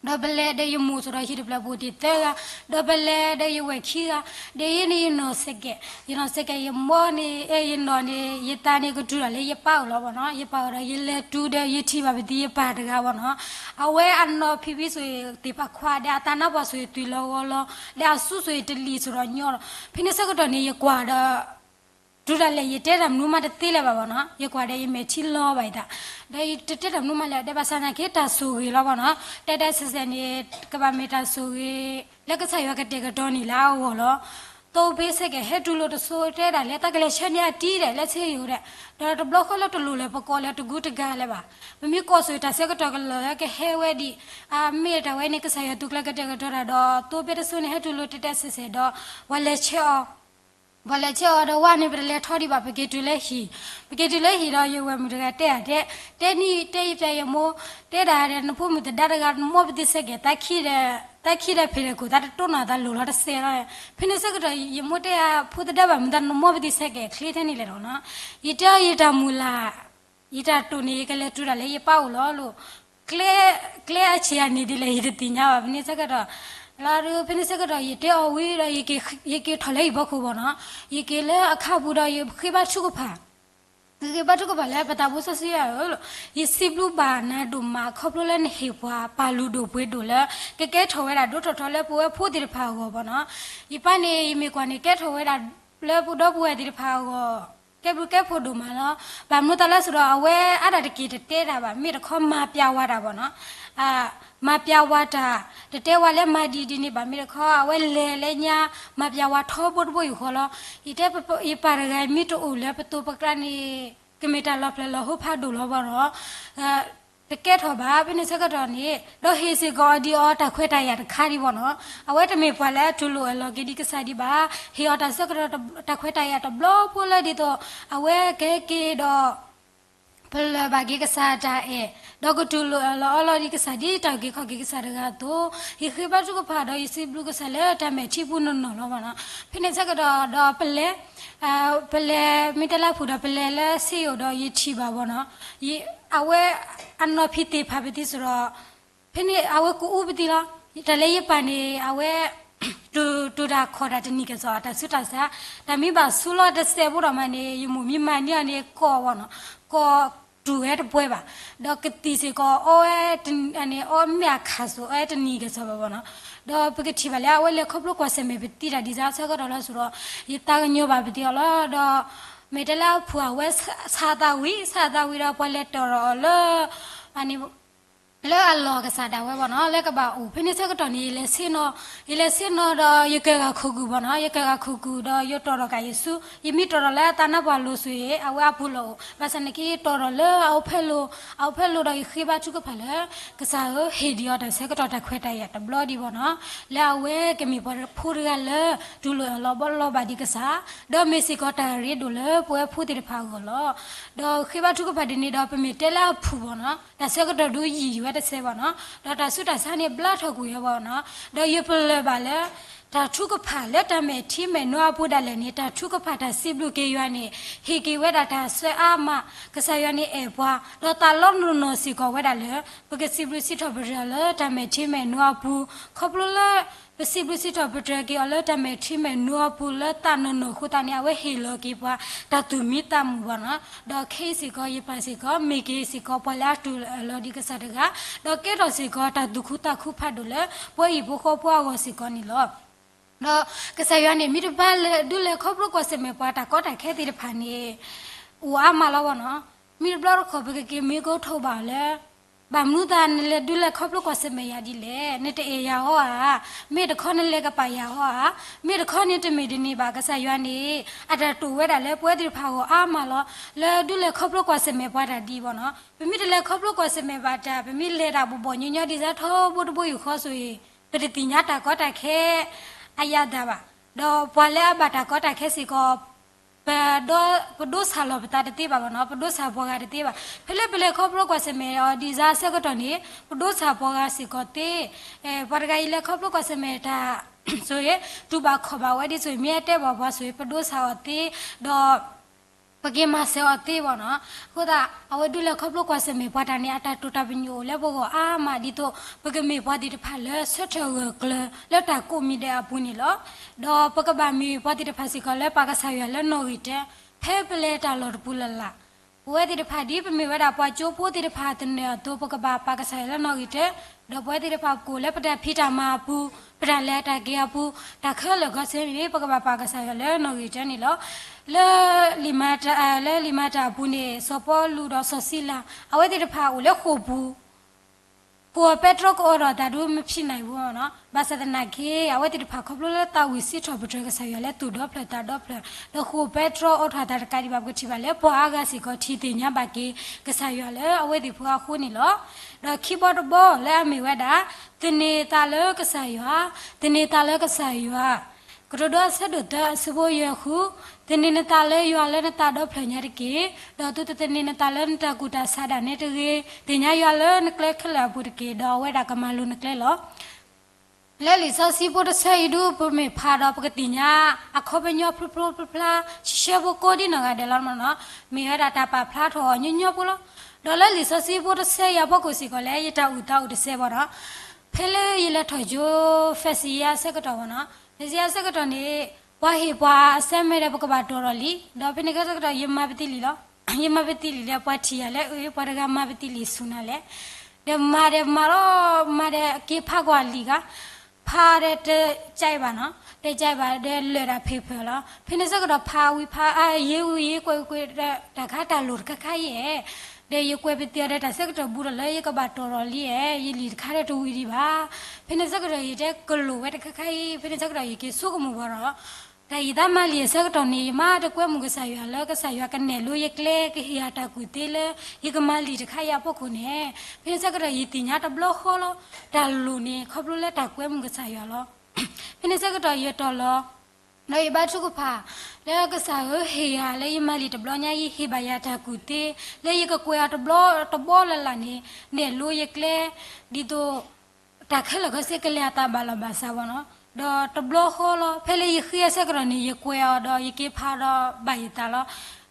ဒီးပလဲၤဒီးယမိၢ်ဆိဒီးဟံၣ်တဖျၢၣ်ပအိၣ်တ့ၢ်သၢဂၤ, ဒီးပလဲၤဒီးယဝဲၢ်ခံဂၤ, ဒီးယဲန့ၣ်ယနီၢ်ဆဲးကဲး, ယနီၢ်ဆဲးကဲး ယမိၢ်န့ၣ် အဲ ယနီၢ်န့ၣ် ယသးန့ၣ်ကတုၤဒၣ်လၢယပၢ်အိၣ်လီၤဘၣ်နီၤ, ယပၢ်အိၣ်ဒီးယလဲၤတုၤဒီးယထံၣ်ဘၣ်ပသံယပၢ်တဂၤဘၣ်နီၤ, အဝဲအနီၢ်ဖံးဖံးဆိအံၤသ့ၣ်ဖးခွါ ဒီးအသးနါပှၢ်ဆိအံၤသွံၣ်လီၤဂီၤလီၤ, ဒီးအစုဆိအံၤတလံၤဆိဒီးညီလီၤ, ဖဲန့ၣ်ဆၢကတီၢ်န့ၣ် ယကွၢ်ဒီး တုၤဒၣ်လဲာ်ယတဲတၢ်မနုၤမးတသ့လၢၤဘၣ်ဘၣ်နီၤ, ယကွၢ်ဒီးယမဲာ်ထံလီၤဘၣ်ယသး, ဒီးယတတဲတၢ်မနုၤမးလၢၤ ဒီးဘၣ်ဆၣ်သနာ်က့တၢ်ဆိၣ်ဂ့ၤလီၤဘၣ်နီၤ, တဲတဲဆဲးဆဲးန့ၣ် ကဘၣ်မ့ၢ်တၢ်ဆိၣ်ဂ့ၤ လၢကစၢ်ယွၤကတဲာ်ကတီၤန့ၣ်လၢအဂီၢ်လီၤ. သိးဘ့ၣ်ဆဲးကဲး ဟဲတုၤလိာ်တဆိတဲဒၣ်လၢ တၢ်ကလဲၤဆှၢန့ၢ်အတံၤဒီး လၢဆ့ယိၤဒီး, ဒီးတဘျီဃီလၢတလိၣ်လၢၤပကိးလၢတကူတကၤလၢၤဘၣ်, ပမ့ၢ်ကိးဆိတၢ်ဆၢကတီၢ်ကလၢာ်လၢကဟဲဝဲဒံး, အမ့ၢ်တၢ်ဝဲန့ၣ် ကစၢ်ယွၤသုးကျဲၤကတဲာ်ကတီၤတၢ်ဒီး သိးဘ့ၣ်တဆိန့ၣ် ဟဲတုၤလိာ်တဲတဲဆဲးဆဲးဒီး ပှၤလဲၤဆှၢအီၤ ပှၤလဲၤဆှၢအီၤဒီးဝဲန့ၣ် ပတလဲၤထီၣ်ဒံးဘၣ် ပက့ၤတုၤလၢဟံၣ်, ပက့ၤတုၤလၢဟံၣ်ဒီး ယဝဲၢ်မုၣ်တဂၤတဲအီၤတဲ, တဲနံၣ်တဲယတဲယမိၢ်, တဲဒၣ်ဒီး နဖိမုၣ်သဒါတဂၤ နမိၢ်ပသံဆဲးကဲး သးခံဒီး, သးခံဒီးဖံးဒီးခိၣ် သးတတိၢ်နီၣ်သးလိၤလီၤတစဲးလီၤ, ဖဲန့ၣ်ဆၢကတီၢ် ယမိၢ်တဲအဖိသဒါဘၣ်မနုၤ နမိၢ်ပသံဆဲးကဲးချ့ထဲန့ၣ်လဲၣ်လီၤနီၤ, ယတဲအီၤယတၢ်မုၢ်လၢ် ယတၢ်တိာ်န့ၣ် ယကလဲၤတုၤဒၣ်လၢယပၢ်အိၣ်လီၤလိၤ, ကျဲ ကျဲအဆံးအနံၣ်ဒ်လဲၣ် ယတသ့ၣ်ညါဘၣ် ဖဲန့ၣ်ဆၢကတီၢ်, လီၤဒုး ဖဲန့ၣ်ဆၢကတီၢ် ယတဲအီၤဝံၤဒီး ယက့ၤထီၣ်လၢဟံၣ်ဖီခိၣ်ဘၣ်နီၤ, ယက့ၤလၢအခါပူၤဒီး ယဃ့ဘါထုကဖၣ် ဂ့ၤဘါထုကဖၣ်လၢပသးဖိစီဆှံယွၤဧၢ, ယစံးဘျုးဘၣ်နၤဒိၣ်မးခီဖျိလၢနဟ့ၣ်ပှၤပာ်လုၢ်ဒိၣ်ပှ့ၤဒိၣ်လၢ ကကဲထီၣ်ဝဲဒၣ်ဒိထီၣ်ထီလၢပဝဲဖိသ့ၣ်တဖၣ်အဂီၢ်ဘၣ်နီၤ. ယပၢ်န့ၣ် ယမ့ၢ်ကွၢ်န့ၣ် ကဲထီၣ်ဝဲဒၣ်လၢပဒီပုၢ်ဝဲၢ်သ့ၣ်တဖၣ်အဂီၢ် ကဲဘျုးကဲဖှိၣ်ဒိၣ်မးလီၤ. ဘၣ်မနုၤသးလဲၣ်ဆိဒီး အဝဲအါဒၣ်တက့ၢ်တတဲတၢ်ဘၣ် မ့ၢ်တခီမၤပျးဝၤတၢ်ဘၣ်နီၤ. မၤပျးဝၤတၢ် တတဲဝၤလၢမၤဒ်ဒ်န့ၣ်ဘၣ် မ့ၢ်တခီ အဝဲလဲၤလၢညါ မၤပျးဝၤထီဘိတဘိယူၢ်ဃီလီၤ. ယတဲ ယပၢ်တဂၤ မ့ၢ်တအိၣ်လၢပသိးပကျါန့ၣ် ကမ့ၢ်တၢ်လီၤဖျဲၣ်လီၤဟိဖးဒိၣ်လီၤဘၣ်နီၤ. တကဲထီၣ်ဘၣ် ဖဲန့ၣ်ဆၢကတီၢ်န့ၣ် ဒီးဟ့ၣ်စ့ၢ်ကီးအီၤဒ်အီၤတၢ်ခွဲးတၢ်ယာ်တခါဒံးဘၣ်နီၤ. အဝဲတမ့ၢ်ပှၤလၢအတူၢ်လိာ်အၢၣ်လီၤက့ၤဒ်ကစၢ်ဒံးဘၣ်. ဟ့ၣ်အီၤတၢ်ဆၢကတီၢ်တၢ်ခွဲးတၢ်ယာ်တဘျီဖိလၢဒ်သိး အဝဲကဟဲက့ၤဒီး ပလၢၢ်ဘၣ်က့ၤကစၢ်တၢ်အဲၣ် ဒီးကတူၢ်လိာ်အၢၣ်လီၤအီလီၤဒ်ကစၢ်ဒ်တၢ်အုၣ်က့ၤခီၣ်က့ၤကစၢ်တဂၤအသိး ယဃ့ဘါထုကဖၣ်ဒီးယစံးဘျုးကစၢ်လၢတၢ်မဲာ်ထံပူၤနီၢ်နီၢ်လီၤဘၣ်နီၤ. ဖဲန့ၣ်ဆၢကတီၢ်ဒီးပလဲၤ ပလဲၤမ့ၢ်တဲလၢအဖုၣ်ဒီးပလဲၤလၢစ့ယိၣ်ဒီးယထံၣ်ဘၣ်ဘၣ်နီၤ. အဝဲအနီၢ်ဖံးသ့ၣ်ဖးပသံးစ့ၢ်ဒီး ဖဲန့ၣ်အဝဲကအူပသံးလီၤ. တၢ်လၢယပၢ်န့ၣ် အဝဲ တူၢ်တၢ်ခီၣ်တၢ်တနံၤကစီၣ် တၢ်ဆူးတၢ်ဆါ တၢ်မ့ၢ်ဘၣ်ဆူးလီၤတစဲးဖိဒီးမးန့ၣ် ယမိၢ်မ့ၢ်မၤန့ၢ်အီၤန့ၣ် ကိးဘၣ်နီၤ ကိးတူၢ်ဝဲတပှဲၤဘၣ်. ဒီးကသံၣ်စ့ၢ်ကီးအီဝဲ အီမ့ၢ်အခါစိၤ အီဝဲတနံၤကစီၣ်ဘၣ်ဘၣ်နီၤ. ဒီးပကထံၣ်ဘၣ်လၢအဝဲလဲၤခီဖျိကွၢ်ဆၢၣ်မဲာ်ပသံးတၢ်ဒ်ဆၢကတီၢ်လီၤစ့ၢ်ဒီး ယသးကညီၤဘၣ်ပသံးအီၤလီၤ. ဒီး မ့ၢ်တဲလၢအဖုၣ်အဝဲဆါသးဝံၤ ဆါသးဝံၤဒီးပှၤလဲၤတီၢ်ထီၣ်အီၤလၢ လၢအလီၢ်ကစၢ်ဒၣ်ဝဲဘၣ်နီၤ လၢကဘၣ်အိၣ် ဖဲန့ၣ်ဆၢကတီၢ်န့ၣ် ယလဲၤဆ့ၣ်နီၤ ယလဲၤဆ့ၣ်နီၤဒီး ယကဲဂၤခိၣ်ကုၢ်ဘၣ်နီၤ ယကဲဂၤခိၣ်ကုၢ်ဒီး ယတီၢ်ထီၣ်ကးယစု ယမ့ၢ်တီၢ်ထီၣ်လၢအသးနါပှၢ်လိၤဆိအံၤ အဝဲအပူၤလီၢ်အိၣ် ဘၣ်ဆၣ်န့ၣ်က့ ယတီၢ်ထီၣ်လၢအအိၣ်ဖဲလိၤ အအိၣ်ဖဲလိၤဒီးယဃ့ဘါထုကဖၣ်လၢ ကစၢ်ဧၢ ဟ့ၣ်ဒံးအီၤတၢ်ဆၢကတီၢ်တၢ်ခွဲးတၢ်ယာ်တဘျီဒံးဘၣ်နီၤ လၢအဝဲကမ့ၢ်ပှၤဖိတဂၤလၢ တူၢ်လိာ်အၢၣ်လီၤဘီလီၤဘၣ်ဒံးကစၢ် ဒီးမ့ၢ်စ့ၢ်ကီးတၢ်ရ့ဒိၣ်လၢပဝဲဖိသ့ၣ်တဖၣ်အဂီၢ်လီၤ. ဒီးဃ့ဘါထုကဖၣ်ဒ်န့ၣ်ဒီး ပမ့ၢ်တဲလၢအဖုၣ်ဘၣ်နီၤ တၢ်ဆၢကတီၢ်ဒုးယံာ်ဝဲတစဲးဘၣ်နီၤ ဒီးတၢ်ဆူးတၢ်ဆါန့ၣ်ဘျါထီၣ်ကွံာ်ဝဲဘၣ်နီၤ ဒီးယပလၢၢ်ဘၣ်လၢ တၢ်ထုကဖၣ်လၢတၢ်မဲာ်ထံမဲာ်နိအပူၤဒၣ်လဲာ်န့ၣ် တၢ်ထုကဖၣ်တၢ်စံးဘျုးက့ၤယွၤန့ၣ် ဟ့ၣ်က့ၤဝဲဒၣ်တၢ်ဆၢအါမး ကစၢ်ယွၤန့ၣ်အဲၣ်ပှၤ ဒီးသးလီနီၢ်နီၢ်စ့ၢ်ကီးဝဲဒၣ်လၢ ပကစံးဘျုးစံးထီၣ်ပတြၢၤလၢတၢ်မဲာ်ထံမဲာ်နိအပူၤ ခီဖျိလၢ ပစံးဘျုးစံးထီၣ်ပတြၢၤက့ၤအီၤလၢတၢ်မဲာ်ထံမဲာ်နိအပူၤလၢသးနီၢ်နီၢ်အဃိသတးန့ၣ် အဝဲဟ့ၣ်လီၤက့ၤပှၤ တၢ်သူၣ်မံသးမုာ်ဘၣ်နီၤ ဒီးခဲအံၤစ့ၢ်ကီး ယပၢ်စ့ၢ်ကီး မ့ၢ်က့ၤစ့ၢ်ကီးပှၤလၢအတူၢ်အၢၣ်လီၤဒံးကစၢ်တဂၤ ဒီးကဲထီၣ်စ့ၢ်ကီးတၢ်သူၣ်ခုသးခုဖးဒိၣ်လၢ ပှၤဟံၣ်ဖိဃီဖိအဂီၢ်စ့ၢ်ကီးန့ၣ်လီၤ. ဒီးကစၢ်ယွၤန့ၣ် မ့ၢ်တဘၣ်လဲၤဒုးလဲၤခီဖျိကွၢ်ဆၢၣ်မဲာ်ပှၤတၢ်ကီတၢ်ခဲသ့ၣ်တဖၣ်န့ၣ် အိၣ်အါမးလီၤဘၣ်နီၤ. မ့ၢ်တဘျီတခီၣ်ပကက့ၤမ့ၢ်ကထိးဘၣ်အီၤလၢ ဘၣ်မနုၤသးနလဲၤဒုးလဲၤခီဖျိကွၢ်ဆၢၣ်မဲာ်ယၤဒ်လဲၣ်, နတအဲၣ်ယၤအီၤဧါ, မ့ၢ်တခီနလဲၤကပာ်ယၤအီၤဧါ, မ့ၢ်တခီန့ၣ်တမ့ၢ်တန့ၢ်ဘၣ် ကစၢ်ယွၤန့ၣ် အတၢ်တိာ်ဝဲဒၣ်လၢပဝဲသ့ၣ်တဖၣ်အဂီၢ်အါမးလီၤ. လၢဒုးလဲၤခီဖျိကွၢ်ဆၢၣ်မဲာ်ပှၤတၢ်ဒ်အံၤဘၣ်နီၤ, ပမ့ၢ်တလဲၤခီဖျိကွၢ်ဆၢၣ်မဲာ်ဘၣ်တၢ် ပမ့ၢ်လဲၤတၢ်ဘီၣ်ဘီၣ်ညီညီဒ်စးထီဘိတဘိယူၢ်ဃီဆိအံၤ ပတသ့ၣ်ညါတၢ်ကီတၢ်ခဲ အယၤဒၣ်ဘၣ်. ဒီးပှၤလၢအဘၣ်တၢ်ကီတၢ်ခဲစ့ၢ်ကီး ပဒိးဆၣ်လီၤပသးတသ့ဘၣ်ဘၣ်နီၤ, ပဒိးဆၣ်ပှၤဂၤတသ့ဘၣ်. ဖဲလၢပလဲၤခီဖျိကွၢ်ဆၢၣ်မဲာ်အီၤဒ်စးအဆၢကတီၢ်န့ၣ် ပဒိးဆၣ်ပှၤဂၤစ့ၢ်ကီးသ့, ပှၤတဂၤအံၤလဲၤခီဖျိကွၢ်ဆၢၣ်မဲာ်တၢ်ဆိအံၤ တူၢ်ဘၣ်ခီၣ်ဘၣ်ဝဲဒ်ဆိအံၤ မ့ၢ်အတဲဘၣ်ပှၤဆိအံၤ ပဒိးဆၣ်အီၤသ့, ဒီး ပက့ၤမၤစၢၤအီၤသ့ဘၣ်နီၤ. အဃိသတး အဝဲဒုးလဲၤခီဖျိကွၢ်ဆၢၣ်မဲာ်ပှၤတၢ်န့ၣ် အတၢ်တိာ်တၢ်ပညိၣ်အိၣ်လၢပဂီၢ်အါမးဒ်သိး ပကမ့ၢ်ပှၤသ့ၣ်တဖၣ်လၢဆၢထၢၣ်ဂၢၢ်ကျၢၤလၢတၢ်ကိးမံၤဒဲးအပူၤန့ၣ်လီၤ. ဒီးပကဘၣ်မ့ၢ်ပှၤသ့ၣ်တဖၣ်စ့ၢ်ကီးလၢပာ်ကစၢ်ယွၤလၢနီၣ်ဂံၢ်တၢ ဖဲပလဲၤတၢ်လီၢ်တပူၤလၢ်လၢ် ပဝဲသ့ၣ်တဖၣ်ဒ်ပမ့ၢ်ဝဲဒၣ်ပှၤကၠိဖိသ့ၣ်တဖၣ်သနၢၣ်အသိး ပကဘၣ်ပာ်ကစၢ်ယွၤလၢနီၣ်ဂံၢ်တၢ, ဒီးပဝဲသ့ၣ်တဖၣ်ပကအိၣ်လၢပတၢ်ဖံးတၢ်မၤအပူၤ, ပတၢ်လဲၤတၢ်က့ၤအပူၤ, တၢ်ခဲလၢာ်ခဲဆ့န့ၣ် ပကဘၣ်ပာ်ကစၢ်ယွၤလၢနီၣ်ဂံၢ်တၢန့ၣ်လီၤ. လၢလံာ်မၤတၢ်, လၢလံာ်မၤတၢ်အပူၤန့ၣ် စီၤပီလူးဒီးစီၤစံလၤ အဝဲသ့ၣ်တဖၣ်အိၣ်လၢဃိာ်ပူၤ ဃိာ်အပဲတြီကအိးထီၣ်အသးဒုးမဖံးနၢ်ပူၤနီၤ, ဘၣ်ဆၣ်သနာ်က့ အဝဲသ့ၣ်တဖၣ်ခီဖျိလၢသးဝံၣ်စံးထီၣ်ပတြၢၤကစၢ်ယွၤလၢသူၣ်ဒီဖျၢၣ်သးဒီဖျၢၣ်, ဒီးဃိာ်ပဲတြီအိးထီၣ်အသးတကးဒံးဘၣ် ပကထံၣ်ဘၣ်လၢပှၤအါဂၤစ့ၢ်ကီးထံၣ်သ့ၣ်ညါဘၣ်က့ၤ ကစၢ်ယွၤလၢအဝဲသ့ၣ်ဖိအဃိန့ၣ်လီၤ. ဒီးခံဘီတဘီလၢအမ့ၢ်ဝဲဒၣ် သန့ၤသးလၢကစၢ်ယွၤ, သန့ၤသးလၢကစၢ်ယွၤ ကတိၤဒိအဆၢဒိၣ်သၢအဆၢဖိယဲၢ်ဃု, သန့ၤနသးလၢယွၤလၢနသးဒီဖျၢၣ်ညါတက့ၢ်. ဒီးသုတသန့ၤနသးလၢနတၢ်ကူၣ်တၢ်ဆးဒၣ်နဲတဂ့ၤ, သ့ၣ်ညါယွၤလၢနကျဲခဲလၢာ်အပူၤတက့ၢ်, ဒီးအဝဲဒၣ်ကမၤလိၤနကျဲလီၤ. လၢလံာ်စီဆှံဖိတဆၢအံၤဒုး ပမ့ၢ်ဖးဒီးပကသ့ၣ်ညါ အခီပညီဖျိဖျိဖျါဖျါ ဆှဲဆှဲဖိကိးဒ်နီၢ်ဂၤဒဲးလီၤမနီၤ, မ့ၢ်ဝဲဒၣ်တၢ်ပာ်ဖျါထီၣ်ညီညီဖိလီၤ. ဒီးလၢလံာ်စီဆှံဖိတဆၢအံၤအဖီခိၣ်စ့ၢ်ကီးလၢ ယတၢ်အုၣ်သးအိၣ်တစဲးဘၣ်နီၤ, ဖဲလၢယလဲၤထီၣ်ကၠိ ဖဲစံယါအဆၢကတီၢ်ဘၣ်နီၤ, ဖဲစံယါအဆၢကတီၢ်န့ၣ် ပှၤဟ့ၣ်ပှၤအစဲမဲဒီး ပကဘၣ်တီၢ်ထီၣ်လံ, ဒီးဖဲန့ၣ်ဆၢကတီၢ် ယမၤပသံလံလီၤ. ယမၤပတံၤလံာ်ဒီး ပှၤထံၣ်ယၤလၢအၢ ပှၤတဂၤမၤပတံၤလံာ်ဆူၣ်နၤလဲၣ်. ဒီးမၤဒီးမၤလီၤ, မၤဒီးက့ၤဖးကွၢ်လံာ်ဂၤ, ဖးဒီးတကဲဘၣ်နီၤ, တကဲဘၣ်ဒီးလၢာ်ဒၣ်ဖံးဖုးလီၤ. ဖဲန့ၣ်ဆၢကတီၢ်ဖးဝံၤဖး အါ ယ့ဝံၤယ့ကွဲးကွဲးဒီးတၢ်ခါတၢ်လိၣ်တခါခါအံၤ, ဒီးယကွဲးပတံၤအီၤဒီးတၢ်ဆၢကတီၢ်ဘူးဒီးလၢယကဘၣ်တီၢ်ထီၣ်လံဧါ, ယလံာ်တခါဒီးတဝံၤဒံးဘၣ်. ဖဲန့ၣ်ဆၢကတီၢ်ယတဲကလိၣ်ဝဲတခါခါအံၤ, ဖဲန့ၣ်ဆၢကတီၢ်ယက့ၤဆိကမိၣ်ဘၣ်ဒီး တၢ်အံၤသးမၤလံာ်အဆၢကတီၢ်န့ၣ် ယမါတကွဲမုာ်ကစၢ်ယွၤလၢကစၢ်ယွၤကနဲၣ်လိယကျဲ ကဟ့ၣ်ယၤတၢ်ကူၣ်သ့လၢ ယကမၤလံာ်တခါအံၤအဖီခိၣ်န့ၣ်, ဖဲန့ၣ်ဆၢကတီၢ်ယသ့ၣ်ညါတဘျီဃီလီၤ. တၢ်လိၣ်န့ၣ် ခီဖျိလၢတၢ်ကွဲမုာ်ကစၢ်ယွၤလီၤ. ဖဲန့ၣ်ဆၢကတီၢ်ယတီၢ်လီၤ ဒီးယဘါထုကဖၣ် လၢကစၢ်ဧၢ ဟ့ၣ်ယၤလၢယမၤလံာ်တဘျီညါအံၤ ဟ့ၣ်ဘၣ်ယၤတၢ်ကူၣ်သ့ လၢယကကွဲးအီၤတဘျီတဘျီလၢ်လၢ်န့ၣ် နဲၣ်လိယကျဲ ဒ်သိး တၢ်ခဲလၢာ်ခဲဆ့ကလဲၤအသးဘၣ်လီၤဘၣ်စးဘၣ်နီၤ. ဒီးတဘျီဃီလီၤ ဖဲလၢယဃ့အဆၢကတီၢ်န့ၣ် ယကွဲးအီၤဒီးယက့ၤဖးဒီးဘၣ်ယသးလီၤ.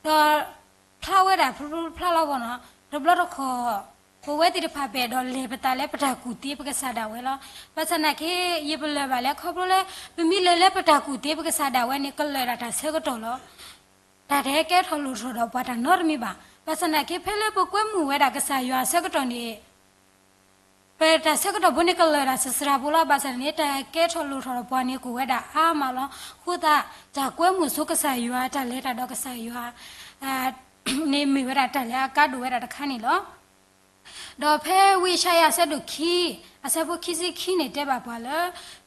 ဒီးဖျါဝဲဒၣ်ဖျိဖျါလီၤဘၣ်နီၤ. တဘျီတခီၣ် ပဝဲသ့ၣ်တဖၣ်ပအဲၣ်ဒိးလဲၤပသးလၢပတၢ်ကူၣ်သ့ပကစၢ်ဒၣ်ဝဲလီၤ. ဘၣ်ဆၣ်သနာ်က့ ယပလၢၢ်ဘၣ်လၢခီဖျိလၢ ပမ့ၢ်လဲၤလၢပတၢ်ကူၣ်သ့ပကစၢ်ဒၣ်ဝဲန့ၣ် ကလၢာ်ဒၣ်တၢ်ဆၢကတီၢ်လီၤ. တၢ်တဟဲကဲထီၣ်လိၣ်ထီၣ်ဒီးပှၤတၢ်နီတမံၤဘၣ်. ဘၣ်ဆၣ်သနာ်က့ ဖဲလၢပကွဲမုာ်ဝဲဒၣ်ကစၢ်ယွၤအဆၢကတီၢ်န့ၣ် ပတၢ်ဆၢကတီၢ်ဖိန့ၣ်ကလၢာ်ဒၣ်စှၤစှၤဖိလီၤ. ဘၣ်ဆၣ်န့ၣ် တၢ်ကဲထီၣ်လိၣ်ထီၣ်ဒီးပှၤန့ၣ် ကအိၣ်ဝဲဒၣ်အါမးလီၤ. အဃိသတး တၢ်ကွဲမုာ်ဆိကစၢ်ယွၤ တၢ်လဲၤတၢ်ဒီးကစၢ်ယွၤ န့ၣ်မ့ၢ်ဝဲဒၣ်တၢ်လၢအကါဒိၣ်ဝဲဒၣ်တခါန့ၣ်လီၤ. ဒီးဖဲဝံယၡါယၤအဆၢဒိၣ်ခံ အဆၢဖိခံဆံခံန့ၣ်တဲဘၣ်ပှၤလၢ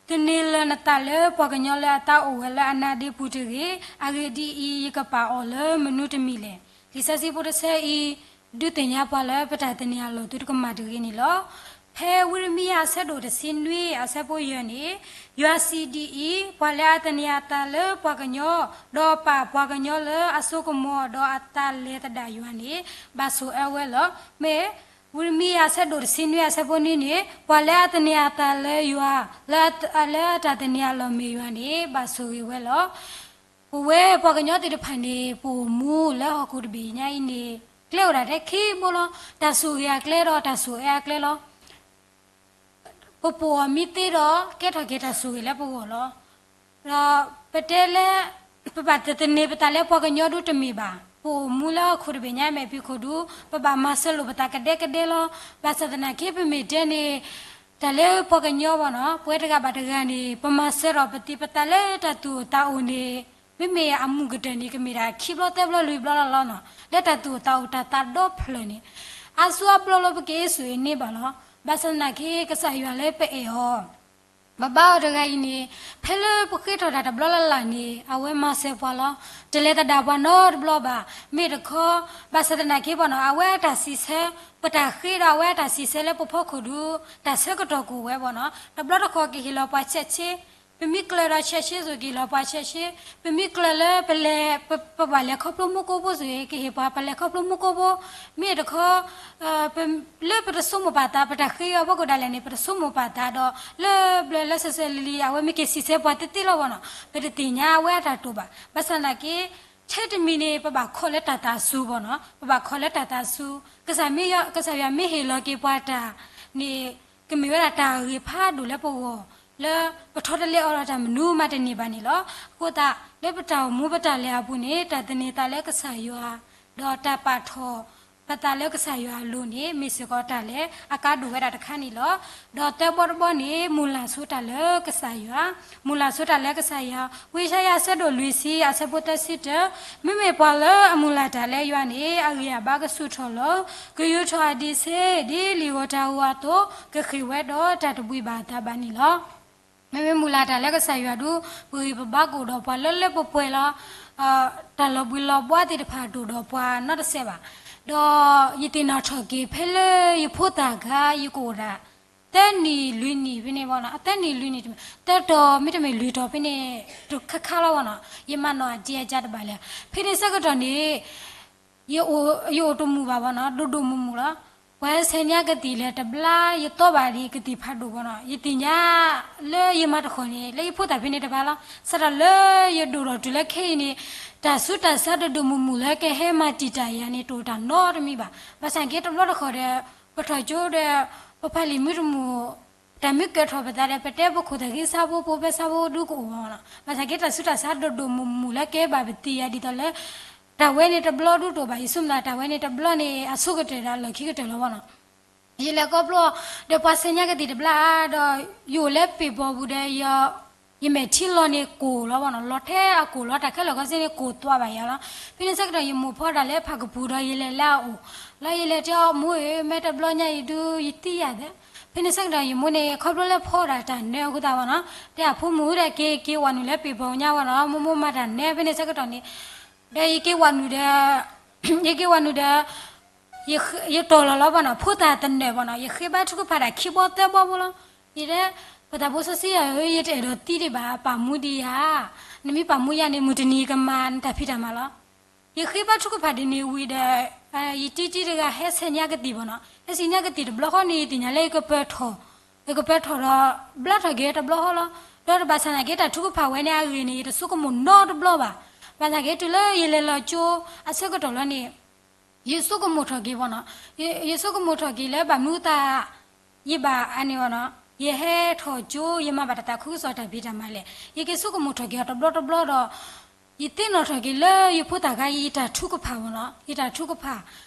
သန့ၤလၢၤနသးလၢပှၤကညီလၢအသးအိၣ်ဝဲလၢအနါဒ့ပူၤတဂ့ၤ. အဂ့ၢ်ဒ်အံၤ, ယကပာ်အီၤလၢမနုၤတမံၤလဲၣ်. လံာ်စီဆှံဖိတဆၢအံၤ ဒုးသ့ၣ်ညါပှၤလၢပတၢ်သန့ၤအလီၢ်သုတကမၣ်တဂ့ၤန့ၣ်လီၤ. ဖဲဝံရမံယၤအဆၢဒိၣ်တဆံနွံ အဆၢဖိယဲၢ်န့ၣ်, ယွၤစံးဒ်အံၤ, ပှၤလၢအသန့ၤအသးလၢပှၤကညီ, ဒီးပာ်ပှၤကညီလၢအစိကမီၤဒီးအသးလဲၤသဒၣ်ယွၤန့ၣ် ဘၣ်ဆိၣ်အၢဝဲလီၤ. မ့ၢ်ဝံရမံယၤအဆၢဒိၣ်တဆံနွံအဆၢဖိနွံန့ၣ်, ပှၤလၢအသန့ၤအသးလၢယွၤ, လၢ, လၢအတၢ်သန့ၤအလီၢ်မ့ၢ်ယွၤန့ၣ် ဘၣ်ဆိၣ်ဂ့ၤဝဲလီၤ. ပဝဲပှၤကညီသ့ၣ်တဖၣ်န့ၣ် ပအိၣ်မူလၢဟီၣ်ခိၣ်တဘ့ၣ်ညါအံၤန့ၣ် ကျဲအိၣ်ဒၣ်ထဲခံဘိလီၤ. တၢ်ဆိၣ်ဂ့ၤအကျဲဒီးတၢ်ဆိၣ်အၢအကျဲလီၤ. ပပိာ်အီၤမ့ၢ်သ့ဒီး ကဲထီၣ်က့ၤတၢ်ဆိၣ်ဂ့ၤလၢပဂီၢ်လီၤ. ဒီးပတဲလၢ ပဘၣ်တသန့ၤပသးလၢပှၤကညီဒိတမ့ၢ်ဘၣ်. ပအိၣ်မူလၢဟီၣ်ခိၣ်တဘ့ၣ်ညါအံၤ မ့ၢ်ဖံးခိၣ်ဒူ ပဘၣ်မၤစၢၤလိာ်ပသးကဒဲကဒဲလီၤ. ဘၣ်ဆၣ်သနာ်က့ ပမ့ၢ်တဲန့ၣ် တၢ်လၢပှၤကညီဘၣ်နီၤ ပဝဲတဂၤဘၣ်တဂၤန့ၣ် ပမၤစၢၤထီၣ်ပသံးပသးလၢတၢ်သူၣ်အိၣ်သးအိၣ်န့ၣ် မ့မ့ၢ်အမုာ်ကတၢၢ်န့ၣ် ကမ့ၢ်ဒၣ်ခံဘျီသၢဘျီလွံၢ်ဘျီလီၤလီၤနီၤ. လၢတၢ်သူၣ်အိၣ်သးအိၣ်တၢ်သးဒီဖျၢၣ်န့ၣ် အါစုအါဘျီလၢပက့ၤအ့ၣ်စူၣ်အ့ၣ်န့ၢ်ဘၣ်လီၤ. ဘၣ်ဆၣ်သနာ်က့ ကစၢ်ယွၤလၢပအဲၣ်အီၤ ပဘါအီၤတဂၤအံၤန့ၣ် ဖဲလၢပဃ့ထီၣ်တၢ်တဘျီလၢ်လၢ်န့ၣ် အဝဲမၤစၢၤပှၤလီၤ. တလဲၤသဒၣ်ပှၤနီတဘျီဘၣ်. မ့ၢ်တခီ ဘၣ်ဆၣ်သနာ်က့ဘၣ်နီၤ အဝဲအတၢ်စံးဆၢ ပတၢ်ဃ့ဒီးအဝဲအတၢ်စံးဆၢလၢပဖီခိၣ်ဒူ တၢ်ဆၢကတီၢ်ကအိၣ်ဝဲဘၣ်နီၤ. တဘျီတခီၣ်ကဟ့ၣ်လီၤပှၤဆဲးဆ့ ပမ့ၢ်ကျၢၤဒီးဆဲးဆ့စိၤကဟ့ၣ်လီၤပှၤဆဲးဆ့, ပမ့ၢ်ကျၢၤလၢပလဲၤ ပဘၣ်လဲၤခီဖျိမူကိးဖိစိၤ ကဟ့ၣ်ပှၤပလဲၤခီဖျိမူကိးဖိ, မ့ၢ်တခီ လၢပတဆိကမိၣ်ပာ်သး ပတၢ်ဃ့အီၤဖီခိၣ်ဒၣ်လဲာ်န့ၣ် ပတဆိကမိၣ်ပာ်သးဒီး လၢဘျၢလၢစဲးစဲးလံၤလံၤ အဝဲမ့ၢ်က့ၤစံးဆၢပှၤသ့သ့လီၤဘၣ်နီၤ. ပတသ့ၣ်ညါအဝဲအတၢ်တိာ်ဘၣ်. ဘၣ်ဆၣ်သနာ်က့ ထဲတမံၤန့ၣ် ပဘၣ်ခိးလၢတၢ်သးစူၤဘၣ်နီၤ, ပဘၣ်ခိးလၢတၢ်သးစူၤ, ကစၢ်မ့ၢ်, ကစၢ်ယွၤမ့ၢ်ဟ့ၣ်လီၤက့ၤပှၤတၢ်န့ၣ် ကမ့ၢ်ဝဲဒၣ်တၢ်ဂ့ၤဖးဒိၣ်လၢပဂီၢ်, လၢပထီတလဲအီၤဒီးတၢ်မနုၤမးတန့ၢ်ဘၣ်န့ၣ်လီၤ. အဃိသတး လၢပတၢ်အိၣ်မူပတၢ်လဲၤအပူၤန့ၣ် တၢ်သန့ၤသးလၢကစၢ်ယွၤ ဒီးတၢ်ပာ်ထီၣ်ပသးလၢကစၢ်ယွၤအလိၤန့ၣ် မ့ၢ်စ့ၢ်ကီးတၢ်လၢအကါဒိၣ်ဝဲဒၣ်တခါန့ၣ်လီၤ. ဒီးသၢဘီတဘီန့ၣ် မုၢ်လၢ်ဆိတၢ်လၢကစၢ်ယွၤ, မုၢ်လၢ်ဆိတၢ်လၢကစၢ်ယွၤ, ဝံယၡါယၤအဆၢဒိၣ်လွံၢ်ဆံ အဆၢဖိသၢဆံတၢ, မ့မ့ၢ်ပှၤလၢအမုၢ်လၢ်တၢ်လၢယွၤန့ၣ် အဂံၢ်အဘါကဆူၣ်ထီၣ်လီၤ. ကယူၤထီၣ်အဒံးဆှံ ဒ်လံာ်ဂီၤတၢ်ဂီၤအသိး ကဃ့ၢ်ဝဲဒီးတၢ်တဘှံးဘၣ်အသးဘၣ်န့ၣ်လီၤ. မ့မ့ၢ်မုၢ်လၢ်တၢ်လၢကစၢ်ယွၤဒုး ပဂံၢ်ပဘါကအိၣ်ဒီးပှၤလၢလၢပှဲၤပှဲၤလီၤ. တၢ်လီၤဘှံးလီၤဘှါသ့ၣ်တဖၣ်တအိၣ်ဒီးပှၤနီတစဲးဘၣ်. ဒီးယသ့ၣ်နီၣ်ထီၣ်က့ၤ ဖဲလၢယဖိသၣ်အခါ ယကအိၣ်ဒၣ် သၢနံၣ်လွံၢ်နံၣ်ဖဲန့ၣ်ဘၣ်နီၤ, သၢနံၣ်လွံၢ်နံၣ်, သၢတီၤမ့တမ့ၢ်လွံၢ်တီၤဖဲန့ၣ် တခါခါလီၤဘၣ်နီၤ, ယမၤနီၣ်အတံအကါတဘၣ်လၢၤ. ဖဲန့ၣ်ဆၢကတီၢ်န့ၣ် ယအိၣ်တမုာ်ဘၣ်ဘၣ်နီၤ, ဒိၣ်ဒိၣ်မုၢ်မုၢ်လီၤ. ပှၤဆဲးညါကသံၣ်လဲၤတဘျါ ယသီဘၣ်ဒံးကသံၣ်ဖးဒိၣ်ဘၣ်နီၤ. ယသ့ၣ်ညါလၢယမၤတခီန့ၣ် လၢယဖိသၣ်ဖဲန့ၣ်တဘၣ်လီၤ. စးထီၣ်လၢယဒိၣ်ထီၣ်တုၤလၢခဲအံၤန့ၣ် တၢ်ဆူးတၢ်ဆါဒိၣ်ဒိၣ်မုၢ်မုၢ်လၢကဟဲမၤတံာ်တာ်ယၤန့ၣ် တအိၣ်တၢ်နီတမံၤဘၣ်. ဘၣ်ဆၣ်က့တဘျီတခီၣ်ဒီး ပထီၣ်ကၠိဒီး ပဖးလံာ်မုၢ်တမုၢ် တၢ်မ့ၢ်ကဲထီၣ်ပသးဒီး ပတဲပခိၣ်သးဃံဆါဖိ ပအိၣ်ဖဲဆါဖိဒုကအိၣ်ဘၣ်နီၤ. ဘၣ်ဆၣ်က့တၢ်ဆူးတၢ်ဆါဒိၣ်ဒိၣ်မုၢ်မုၢ်လၢကဲဘၣ်ပသံယၤဒ်သိးလၢ တၢ်ဝဲန့ၣ်တဘျီဒိၣ်တိာ်ဘၣ်, ယဆိကမိၣ်သးတၢ်ဝဲန့ၣ်တဘျီန့ၣ် အဆိကတၢၢ်ဒီးလီၢ်ခံကတၢၢ်လီၤဘၣ်နီၤ. ယလဲၤခီဖျိဒီးပှၤဆဲးညါကသံၣ်တဘျီဧါ, ဒီးယအိၣ်လၢပ့ၤဘီပူၤဒီး ယမဲာ်ထံလီၤန့ၣ်ကိၢ်လီၤဘၣ်နီၤ, လီၤထဲအကိၢ်လီၤ, တၢ်ခဲလၢာ်ခဲဆ့န့ၣ်ကိၢ်သွါဘၣ်ယၤလီၤ. ဖဲန့ၣ်ဆၢကတီၢ် ယမိၢ်ဖီတၢ်လၢဖးကပူၤဒီး ယလဲၤလၢအအိၣ်, လီၤယလဲၤတဲအီၤ မိၢ်ဧၢ, မ့ၢ်တဘျီညါအံၤဒုး ယသံယၤသၢ. ဖဲန့ၣ်ဆၢကတီၢ် ယမိၢ်န့ၣ် ခီဖျိလၢဖီတၢ်တၢ်နၢအဃိသတးဘၣ်နီၤ, တဲအဖိမုၣ်ဒီး က့ၤက့ၤဝဲနုာ်လၢပ့ၤဘီညါဝဲနီၤ, မိၢ်မိၢ်မၤတၢ်နၢ. ဖဲန့ၣ်ဆၢကတီၢ်န့ၣ် ဒီးယက့ၤဝဲနုာ်ဒီး ယက့ၤဝဲနုာ်ဒီး ယတီၢ်လီၤလီၤဘၣ်နီၤ, ဖိသၣ်တနၢၤဘၣ်နီၤ, ယဃ့ဘါထုကဖၣ်ဒၣ်ခံဘီသၢဘီဖိလီၤ. ယတဲ ပသးဖိစီဆှံယၤဧၢ, ယတအဲၣ်ဒိးသံဒံးဘၣ်, ပာ်မူဒံးယၤ, နမ့ၢ်ပာ်မူယၤန့ၣ် မုၢ်တနံၤကမၤနတၢ်ဖံးတၢ်မၤလီၤ. ယဃ့ဘါထုကဖၣ်ဒ်န့ၣ်ဝံၤဒီး ယတံတံတဂၤဟဲဆဲးညါကသံၣ်ဘၣ်နီၤ, ဟဲဆဲးညါကသံၣ်တဘျီဃီန့ၣ် ယသ့ၣ်ညါလၢယကပၢၤထီၣ်, ယကပၢၤထီၣ်ဒီး ဘျါထီၣ်က့ၤတဘျီဃီလီၤ. ဒီးတဘၣ်ဆၣ်သနာ်က့ တၢ်ထုကဖၣ်ဝဲန့ၣ်အဂ့ၢ်န့ၣ် ယတဆိကမိၣ်နီတဘျီဘၣ်. ဘၣ်ဆၣ်က့တုၤလၢယလဲၤလီၤကၠိအဆၢကတီၢ်လီၤန့ၣ် ယဆိကမိၣ်ထီၣ်က့ၤဘၣ်နီၤ, ယဆိကမိၣ်ထီၣ်က့ၤလၢဘၣ်မနုၤသး ယဘၣ်အန့ၣ်ဘၣ်နီၤ, ယဟဲထီၣ်ကၠိ ယမၤဘၣ်တၢ်သးခုကစီၣ်တၢ်ဖံးတၢ်မၤလဲၣ်, ယက့ၤဆိကမိၣ်ထီၣ်က့ၤအီၤတဘျီတဘျီဒီး ယသ့ၣ်နီၣ်ထီၣ်က့ၤလၢယဖိသၣ်ခါ ယတၢ်ထုကဖၣ်ဘၣ်နီၤ, ယတၢ်ထုကဖၣ်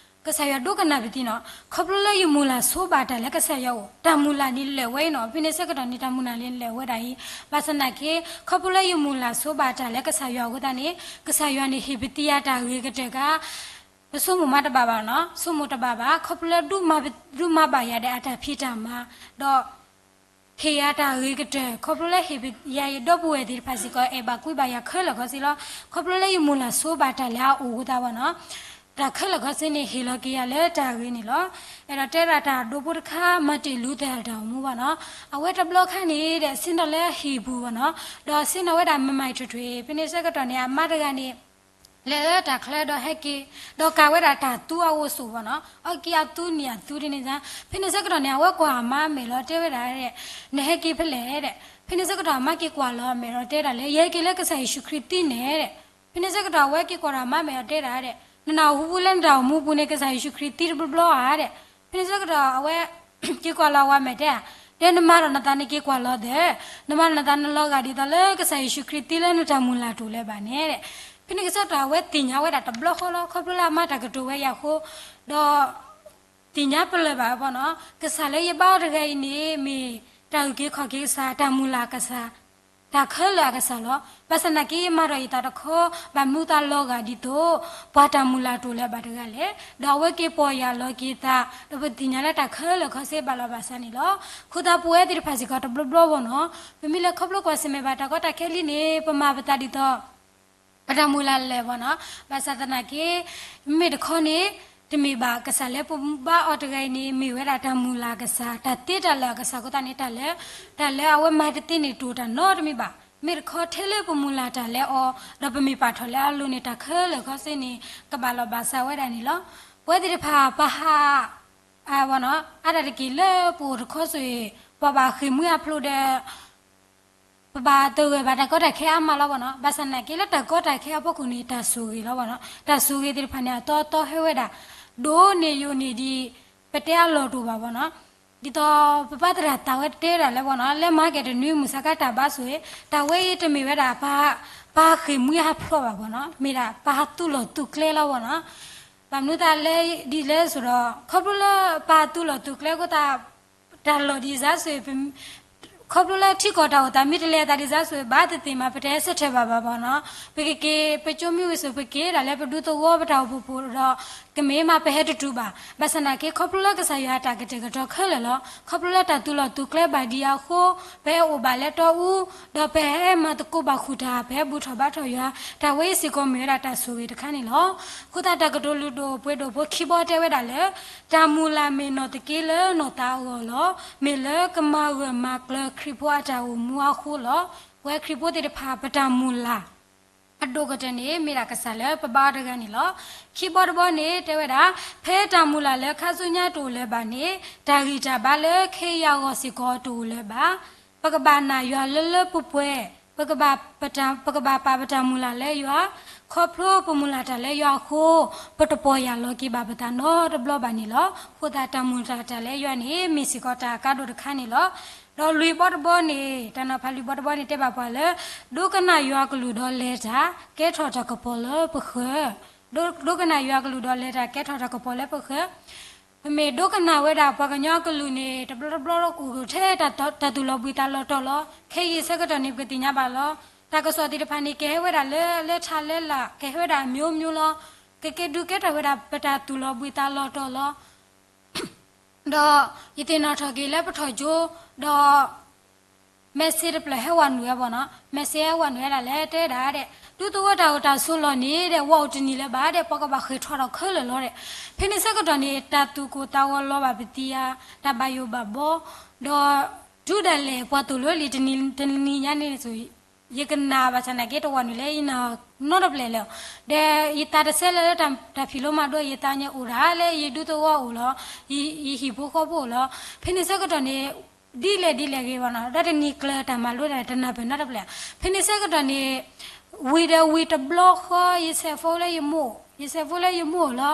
ကစၢ်ယွၤဒိကနၣ်ပသံနီၤ, ခီဖျိလၢယမုၢ်လၢ်ဆိဘၣ်တၢ်လၢကစၢ်ယွၤအအိၣ်, တၢ်မုၢ်လၢ်န့ၣ်လဲၤဝဲအံၤနီၤ, ဖဲန့ၣ်ဆၢကတီၢ်န့ၣ် တၢ်မုၢ်လၢ်န့ၣ်လဲၤဝဲဒၣ်အံၤ, ဘၣ်ဆၣ်သနာ်က့ ခီဖျိလၢယမုၢ်လၢ်ဆိဘၣ်တၢ်လၢကစၢ်ယွၤအဃိသတးန့ၣ် ကစၢ်ယွၤန့ၣ်ဟ့ၣ်ပသံယၤတၢ်ဂ့ၤကတၢၢ်ခါ ပဆိကမိၣ်မးတဘၣ်ဘၣ်နီၤ, ဆိကမိၣ်တဘၣ်ဘၣ်, ခီဖျိလၢ ဒုးမၤဘၣ်ယၤဒီးအတၢ်ဖံးတၢ်မၤ, ဒီး ဟ့ၣ်ယၤတၢ်ဂ့ၤကတၢၢ်, ခီဖျိလၢဟ့ၣ်ယၤယဒီပုၢ်ဝဲၢ်သ့ၣ်တဖၣ်စ့ၢ်ကီး အဲၣ်ဘၣ်ကွံဘၣ်ယၤခဲလၢာ်ခဲဆ့လီၤ. ခီဖျိလၢယမုၢ်လၢ်ဆိဘၣ်တၢ်လၢအအိၣ်အဃိသတးဘၣ်နီၤ, တၢ်ခဲလၢာ်ခဲဆ့န့ၣ် ဟ့ၣ်လီၤက့ၤယၤလၢတၢ်ဂ့ၤန့ၣ်လီၤ. အဲၣ်ဒိးတဲဒၣ်တၢ်ဒိဖိတခါ မၤတ့ၢ်လူသၢၣ်တၢ်အိၣ်မူဘၣ်နီၤ, အဝဲတဘျီခါန့ၣ်ဒီး ဆ့ၣ်နီၤလၢဟံၣ်ပူၤဘၣ်နီၤ, ဒီးဆ့ၣ်နီၤဝဲဒၣ်မၤမၤထွဲထွဲ, ဖဲန့ၣ်ဆၢကတီၢ်န့ၣ် အမါတဂၤန့ၣ် လဲၤလၢတၢ်ချၢဒီးဟဲက့ၤ, ဒီးကၤဝဲဒၣ်တၢ်သူအဝိစိၣ်ဘၣ်နီၤ, အီၣ်က့ၤအသူနံၤအသူဒ်န့ၣ်သၢ, ဖဲန့ၣ်ဆၢကတီၢ်န့ၣ် အဝဲကွၢ်အမါမဲာ်လီၤ တဲဝဲဒၣ်, နဟဲက့ၤဖဲလဲၣ်ဒီး, ဖဲန့ၣ်ဆၢကတီၢ်အမါက့ၤကွၢ်လီၤအမဲာ်ဒီးတဲဒၣ်လၢ ယဟဲက့ၤလၢကစၢ်ယ့ၣ်ၡူးခရံာ်သံန့ၣ်ဒီး, ဖဲန့ၣ်ဆၢကတီၢ်အဝဲက့ၤကွၢ်ဒီးအမါမဲာ်ဒီးတဲဒၣ်ဒီး, နနၢ်ဟူလၢနတၢ်အိၣ်မူပူၤန့ၣ် ကစၢ်ယ့ၣ်ၡူးခရံာ်သံတဘျီဘျီဧါဒီး, ဖဲန့ၣ်ဆၢကတီၢ်အဝဲ က့ၤကွၢ်လီၤအဝၤမဲာ်တဲဧါ, ဒီးနမၤဒီးနသးနက့ၤကွၢ်လီၤသၢ, နမၤဒီးနသးနလီၤဂာ်ဒ်သိးလၢကစၢ်ယ့ၣ်ၡူးခရံာ်သံလၢနတၢ်မုၢ်လၢ်တအိၣ်လၢၤဘၣ်န့ၣ်ဒီး, ဖဲန့ၣ်ကစၢ်တၢ်အဝဲသ့ၣ်ညါဝဲဒၣ်တဘျီဃီလီၤ, ခီဖျိလၢအမါတၢ်ကတိၤဝဲယၤအဃိ, ဒီး သ့ၣ်ညါပလၢၢ်ဘၣ်အဘီနီၤ, ကစၢ်လၢယဘါအီၤတဂၤအံၤန့ၣ် မ့ၢ်တၢ်အုၣ်က့ၤခီၣ်က့ၤကစၢ်, တၢ်မုၢ်လၢ်ကစၢ်, တၢ်ခဲလၢာ်အကစၢ်လီၤ. ဘၣ်ဆၣ်သနာ်က့ ယမၤထီၣ်ယသးတခီ, ဘၣ်မနုၤသးလီၤဂာ်ဒ်သိး ပှၤတၢ်မုၢ်လၢ်တအိၣ်လၢၤဘၣ်တဂၤလဲၣ်, ဒီးအဝဲက့ၤပီၢ်ယၢ်လီၤက့ၤသး, ဒီးပသ့ၣ်ညါလၢတၢ်ခဲလၢာ်ခဲဆ့ဘၣ်လီၤဘၣ်စးန့ၣ်လီၤ. အဃိသတးပဝဲသ့ၣ်တဖၣ်စ့ၢ်ကီးတဘျီဘျီဘီနီၤ, ပမ့ၢ်လဲၤခီဖျိကွၢ်ဆၢၣ်မဲာ်ဘၣ်တၢ်ကီတၢ်ခဲလံန့ၣ် ပမၤပသးဒ်သိး ပတၢ်မုၢ်လၢ်လဲၣ်ဘၣ်နီၤ, ဘၣ်ဆၣ်သနာ်က့ မ့ၢ်တခီန့ၣ် တမ့ၢ်ဘၣ်, ကစၢ်လၢပဘါအီၤတဂၤအံၤန့ၣ် မ့ၢ်ဝဲဒၣ်တၢ်မုၢ်လၢ်ကစၢ်, တၢ်သ့တၢ်လၢာ်အကစၢ်အဃိသတးန့ၣ် တၢ်လၢ တၢ်လၢအဝဲမၤတသ့န့ၣ် တအိၣ်တၢ်နီတမံၤဘၣ်. မ့ၢ်တခီထဲလၢပမုၢ်လၢ်တၢ်လၢအီၤ, ဒီးပမ့ၢ်ပာ်ထီၣ်လၢအလိၤန့ၣ် တၢ်ခဲလၢာ်ခဲဆ့န့ၣ် ကဘၣ်လီၤဘၣ်စးဝဲဒၣ်န့ၣ်လီၤ. ပဝဲသ့ၣ်တဖၣ် ပဟး အဝဲနီၤ, အါတက့ၢ်လၢပအိၣ်တခီဆိၣ်ဂ့ၤ, ပှၤဘၣ်ဃ့ၢ်မှံဟးဖျိးဒီး ပဘၣ်သဂၢၢ်ဘၣ်တၢ်ကီတၢ်ခဲအါမးလီၤဘၣ်နီၤ. ဘၣ်ဆၣ်သနာ်က့လၢတၢ်ကီတၢ်ခဲအဖီခိၣ်န့ၣ် တၢ်ဆိၣ်ဂ့ၤလီၤဘၣ်နီၤ. တၢ်ဆိၣ်ဂ့ၤသ့ၣ်တဖၣ်န့ၣ် အသီအသီဟဲဝဲဒၣ်, ဒိၣ်န့ၢ်ယိာ်န့ၢ်ဒံး ပတဲအလီၢ်တအိၣ်ဘၣ်ဘၣ်နီၤ. ဒ်သိးပပၢ်သရၣ်သးဝဲတဲဒၣ်လၢဘၣ်နီၤ, လၢမၤက့ၤတနွံမုၢ်ဆါခါ တၢ်ဘါဆိၣ်ဂ့ၤ, တၢ်ဝဲအံၤတမ့ၢ်ဝဲဒၣ် ပ ပဟးဃ့ၢ်မှံဟးဖျိးဘၣ်ဘၣ်နီၤ, မ့ၢ်ဒၣ်ပဟးသူၣ်လီၤသူၣ်ကျဲလီၤဘၣ်နီၤ. ဘၣ်မနုၤသးလဲၣ်ဒ်လဲၣ်ဆိဒီး ခီဖျိလၢပဟးသူၣ်လီၤသူၣ်ကျဲအဃိသတး တၢ်လီၢ်ဒ်စါဆိၣ်ဂ့ၤ, ခီဖျိလၢထံကီၢ်တၢ်အိၣ်သးမ့ၢ်တလဲၤအသးဒ်စါဆိၣ်ဂ့ၤ ဘၣ်သ့ၣ်သ့ၣ်မး ပတဟဲဆၢထၢၣ်ဘၣ်ဘၣ်ဘၣ်နီၤ. ပကက့ၤ ပကၠိမ့ၢ်ဝံၤဆိၣ် ပက့ၤဒၣ်လၢပဒူသဝီပတၢ်အိၣ်ဖှိၣ်ဖိဒီး ကမ့ၢ်မးပဟဲတတုၤဘၣ်. ဘၣ်ဆၣ်သနာ်က့ ခီဖျိလၢကစၢ်ယွၤအတၢ်ကတဲာ်ကတီၤခဲလၢာ်လီၤ. ခီဖျိလၢတၢ်သူၣ်လီၤသူၣ်ကျဲဘၣ်ဒံးအဃိ ပဟဲအိၣ်ဘၣ်လၢတီအူ ဒီးပဟဲမၤသကိးဘၣ်ဃုာ်တၢ် ပဟဲဘူၣ်ထီၣ်ဘါထီၣ်ယွၤ, တၢ်ဝဲအံၤစ့ၢ်ကီးမ့ၢ်ဝဲဒၣ်တၢ်ဆိၣ်ဂ့ၤတခါန့ၣ်လီၤ. အဃိသတးတၢ်ကတိၤလုၢ်ဒိၣ်ပှ့ၤဒိၣ်ဖိခံဘီတဲဝဲဒၣ်လၢ တၢ်မုၢ်လၢ်မ့ၢ်နီၢ်သက့လၢနီၢ်သးအဂီၢ်လီၤ. မ့ၢ်လၢကမၤဂၢၢ်မၤကျၢၤခရံာ်ဖိအတၢ်အိၣ်မူအဃိလီၤ. ပဝဲခရံာ်ဖိသ့ၣ်တဖၣ် ပတၢ်မုၢ်လၢ် အဒိၣ်ကတၢၢ်န့ၣ် မ့ၢ်ဒၣ်ကစၢ်လၢပဘါအီၤတဂၤန့ၣ်လီၤ. ခံဘီတဘီန့ၣ် တဲဝဲဒၣ် ဖဲတၢ်မုၢ်လၢ်လၢခါဆူညါတအိၣ်လၢၤဘၣ်န့ၣ် တၢ်ဂံၢ်တၢ်ဘါလၢခဲအံၤအဂီၢ်စ့ၢ်ကီးတအိၣ်လၢၤဘၣ်. ပကဘၣ်နာ်ယွၤလၢလၢပှဲၤပှဲၤ, ပကဘၣ်ပာ်ပတၢ်မုၢ်လၢ်လၢယွၤ, ခီဖျိပမုၢ်လၢ်တၢ်လၢယွၤအဃိ ပတပီၢ်ယၢ်လီၤက့ၤဘၣ်ပသးနီတဘျီဘၣ်န့ၣ်လီၤ. အဃိသတးတၢ်မုၢ်လၢ်တၢ်လၢယွၤန့ၣ် မ့ၢ်စ့ၢ်ကီးတၢ်အကါဒိၣ်တခါန့ၣ်လီၤ. ဒီးလွံၢ်ဘီတဘီန့ၣ် တၢ်နီၤဖးလွံၢ်ဘီတဘီန့ၣ် တဲဘၣ်ပှၤလၢ ဒိကနၣ်ယွၤအကလုၢ်ဒီးလဲၤတၢ်, ကဲထီၣ်တၢ်ကပီၤလၢပဃၢၤ ဒိကနၣ်ယွၤကလုၢ်ဒီးလဲၤတၢ်ကဲထီၣ်တၢ်ကပီၤလၢပဃၢၤ, ပမ့ၢ်ဒိကနၣ်ဝဲဒၣ်ပှၤကညီကလုၢ်န့ၣ် တဘျီတဘျီအိၣ်ထဲတၢ်သူၣ်လီၤဘှံးသးလီၤတီၤလီၤ. ခဲအံၤဆၢကတီၢ်န့ၣ် ပကသ့ၣ်ညါဘၣ်လီၤ. တၢ်ကစီၣ်သ့ၣ်တဖၣ်န့ၣ် ကဟဲဝဲဒၣ်လၢလၢထးလၢလာ် ကဟဲဝဲဒၣ်အမျိုးမျိုးလီၤ. ကကဲဒုးကဲထီၣ်ဝဲဒၣ်ပတၢ်သူၣ်လီၤဘှံးသးလီၤတီၤလီၤ. ဒီးယသ့ၣ်နီၣ်ထီၣ်က့ၤလၢပထီၣ်ကၠိ, ဒီး message တဖျၢၣ်ဟဲဝဲနုာ်ဝဲဘၣ်နီၤ, message ဟဲဝဲနုာ်ဝဲဒၣ်လဲၣ် တဲဒၣ်ဒဲး ဒူသဝီတၢ်အိၣ်တၢ်ဆိးလီၢ်န့ၣ်ဒဲး ဝဲအိၣ်တနံၤလၢၤဘၣ်ဒဲး ပှၤကဘၣ်ဃ့ၢ်ထီၣ်ထီၣ်ခဲလၢာ်လီၤဒဲး. ဖဲန့ၣ်ဆၢကတီၢ်န့ၣ် တၢ်သူၣ်ကိၢ်သးဂီၤလီၤဘၣ်ပသံဧါ, တၢ်ဘၣ်ယိၣ်ဘၣ်ဘီ, ဒီး တုၤဒၣ်လဲာ်ပှၤသိၣ်လိလံာ် တနံၤညါန့ၣ် ယကနၣ်ဘၣ်ဆၣ်နာ်က့ တဝဲနုာ်လၢယနၢ်နီတဖျၢၣ်လၢၤ, ဒီးယသးတဆဲးလၢ တၢ်ဖံးလိမၤဒိး ယသးညါအိၣ်ဒၣ်လၢယဒူသဝီအိၣ်လီၤ, ယဟံၣ်ဖိဃီဖိအိၣ်လီၤ. ဖဲန့ၣ်ဆၢကတီၢ်န့ၣ် ဒ်လဲၣ်ဒ်လဲၣ်ဂ့ၤဘၣ်နီၤ ဒီးတနံၤကျၢၤတၢ်မၤလိတၢ်တနၢ်ပၢၢ်နီတဖျၢၣ်. ဖဲန့ၣ်ဆၢကတီၢ်န့ၣ် ဝံၤဒီးဝံၤတဘျီဃီ ယဆဲးဖိလၢယမိၢ်, ယဆဲးဖိလၢယမိၢ်အိၣ်လီၤ.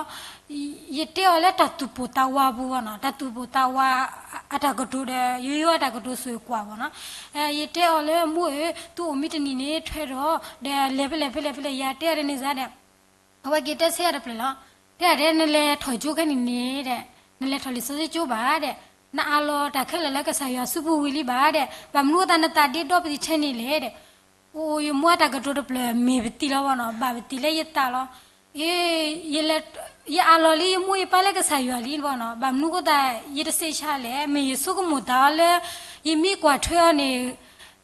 ယတဲအီၤလၢတၢ်သူၣ်ပိၢ်သးဝးပူၤဘၣ်နီၤ, တၢ်သူၣ်ပိၢ်သးဝးအတၢ်ကတိၤဒီး ယိယိအတၢ်ကတိၤဆိၣ်ဂ့ၤကွၢ်ဘၣ်နီၤ. ယတဲအီၤလၢမိၢ်ဧၢ, သုအိၣ်မံတနံၤန့ၣ်ထွဲဒီး ဒီးလဲၤဖဲလဲၣ်ဖဲလဲၣ်ဖဲလဲၣ် ယတဲအီၤဒ်န့ၣ်စ့ၢ်ဒဲး အဝဲက့ၤတဲဆၢယၤတဖျၢၣ်လီၤ. တဲဒၣ်ဒဲး နလဲၤထီၣ်ကၠိခဲနံၣ်န့ၣ်ဒဲး နလဲၤထီၣ်လံာ်စီဆှံကၠိဘၣ်ဒဲး, နအးလီၤတၢ်ခဲလၢာ်လၢကစၢ်ယွၤစုပူၤဝံၤလံဘၣ်ဒဲး, ဘၣ်မနုၤအသးနသးဒ့ဒီပသံးထဲန့ၣ်လဲၣ်ဒဲး. အိၣ် ယမိၢ်အတၢ်ကတိၤတဖျၢၣ်မ့ၢ်ပသံးလီၤဘၣ်နီၤ, ဘၣ်ပသံးလၢယသးလီၤ. ယအးလီၤလံ ယမိၢ်ယပၢ်လၢကစၢ်ယွၤလံဘၣ်နီၤ, ဘၣ်မနုၤဃိသတး ယတစံးဆါလဲၣ်, မ့ၢ်ယဆိကမိၣ်သးအီၤလၢ ယမ့ၢ်ကွၢ်ထွဲအီၤန့ၣ်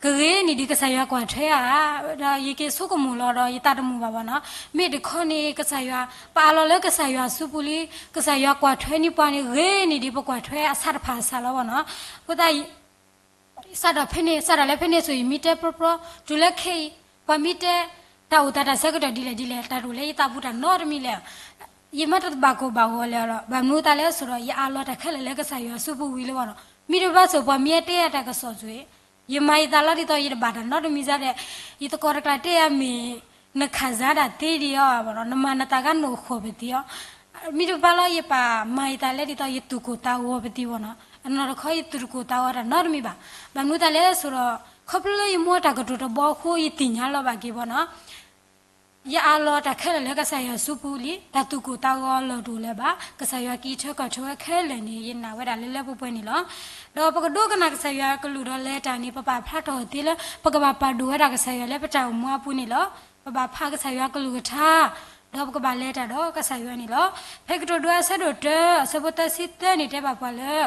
ကဂ့ၤန့ၢ်ဒံးကစၢ်ယွၤကွၢ်ထွဲဧါ, ဒီးယက့ၤဆိကမိၣ်လီၤဒီး ယသးတမုာ်ဘၣ်ဘၣ်နီၤ. မ့ၢ်တခီန့ၣ် ကစၢ်ယွၤ ပအးလီၤလၢကစၢ်ယွၤစုပူၤလံ, ကစၢ်ယွၤကွၢ်ထွဲန့ၢ်ပှၤန့ၣ် ဂ့ၤန့ၢ်ဒံးပကွၢ်ထွဲအဆၢတဖၣ်အစှၤလီၤဘၣ်နီၤ. အဃိသတး စးထီၣ်ဖဲန့ၣ် စးထီၣ်လၢဖဲန့ၣ်ဆိၣ်ဂ့ၤ မ့ၢ်တဲပြီပြီ, တုၤလၢခဲအံၤ ပှၤမ့ၢ်တဲ တၢ်အိၣ်သးတၢ်ဆၢကတီၢ်ဒ်လဲၣ်ဒ်လဲၣ် တၢ်တအိၣ်လၢယသးပူၤတၢ်နီတမံၤလဲၣ်. ယမ့ၢ်တဘၣ်ကိၢ်ဘၣ်ဂီၤလဲၣ်ဒီး ဘၣ်မနုၤသးလဲၣ်ဆိဒီး ယအးလီၤတၢ်ခဲလၢာ်လၢကစၢ်ယွၤစုပူၤဝံၤလၢဘၣ်နီၤ. မ့ၢ်တဘၣ်ဆိၣ်ပှၤမ့ၢ်တဲယၤတၢ်ကစီၣ်ဆိၣ်ဂ့ၤ ယမၤယသးလီၤဒ်သိးယတဘၣ်တၢ်နီတမံၤစ့ၢ်ဒဲး, ယသကိးတကျါတဲယၤမ့ၢ် နခးစါဒၣ်သ့ဒံးအီၤဘၣ်နီၤ, နမၤနသးဂၤနအိၣ်ဃီၣ်ပသံးအီၤ, မ့ၢ်တဘၣ်လီၤ ယပာ်မၤယသးလဲၣ်ဒ်သိး ယသူၣ်ကိၢ်သးဂီၤပသံးဘၣ်နီၤ, အနီၢ်တခီယသူၣ်တကိၢ်သးဂီၤတၢ်နီတမံၤဘၣ်. ဘၣ်မနုၤသးလဲၣ်ဆိဒီး ခီဖျိလၢယမိၢ်တၢ်ကတိၤတဘီအဃိ ယသ့ၣ်ညါလီၤဘၣ်က့ၤဘၣ်နီၤ. ယအးလီၤတၢ်ခဲလၢာ်လၢကစၢ်ယွၤစုပူၤလံ, တၢ်သူၣ်ကိၢ်သးဂီၤလီၤတအိၣ်လၢၤဘၣ်, ကစၢ်ယွၤက့ၤထၢကီၢ်ထၢဝဲခဲလၢာ်န့ၣ် ယနာ်ဝဲဒၣ်လၢလၢပှဲၤပှဲၤန့ၣ်လီၤ. ဒီးပကဒိကနၣ်ကစၢ်ယွၤကလုၢ်ဒီးလဲၤတၢ်န့ၣ် ပပာ်ဖျါထီၣ်သ့လၢ ပကဘၣ်ပာ်ဒိၣ်ဝဲဒၣ်ကစၢ်ယွၤလၢပတၢ်အိၣ်မူအပူၤန့ၣ်လီၤ. ပဘၣ်ဖးကစၢ်ယွၤကလုၢ်ကထါ, ဒီးပကဘၣ်လဲၤတၢ်ဒီးကစၢ်ယွၤန့ၣ်လီၤ. ဖဲကတိၤဒိအဆၢဒိၣ်တၢ အဆၢဖိသၢဆံသၢန့ၣ် တဲဘၣ်ပှၤလၢ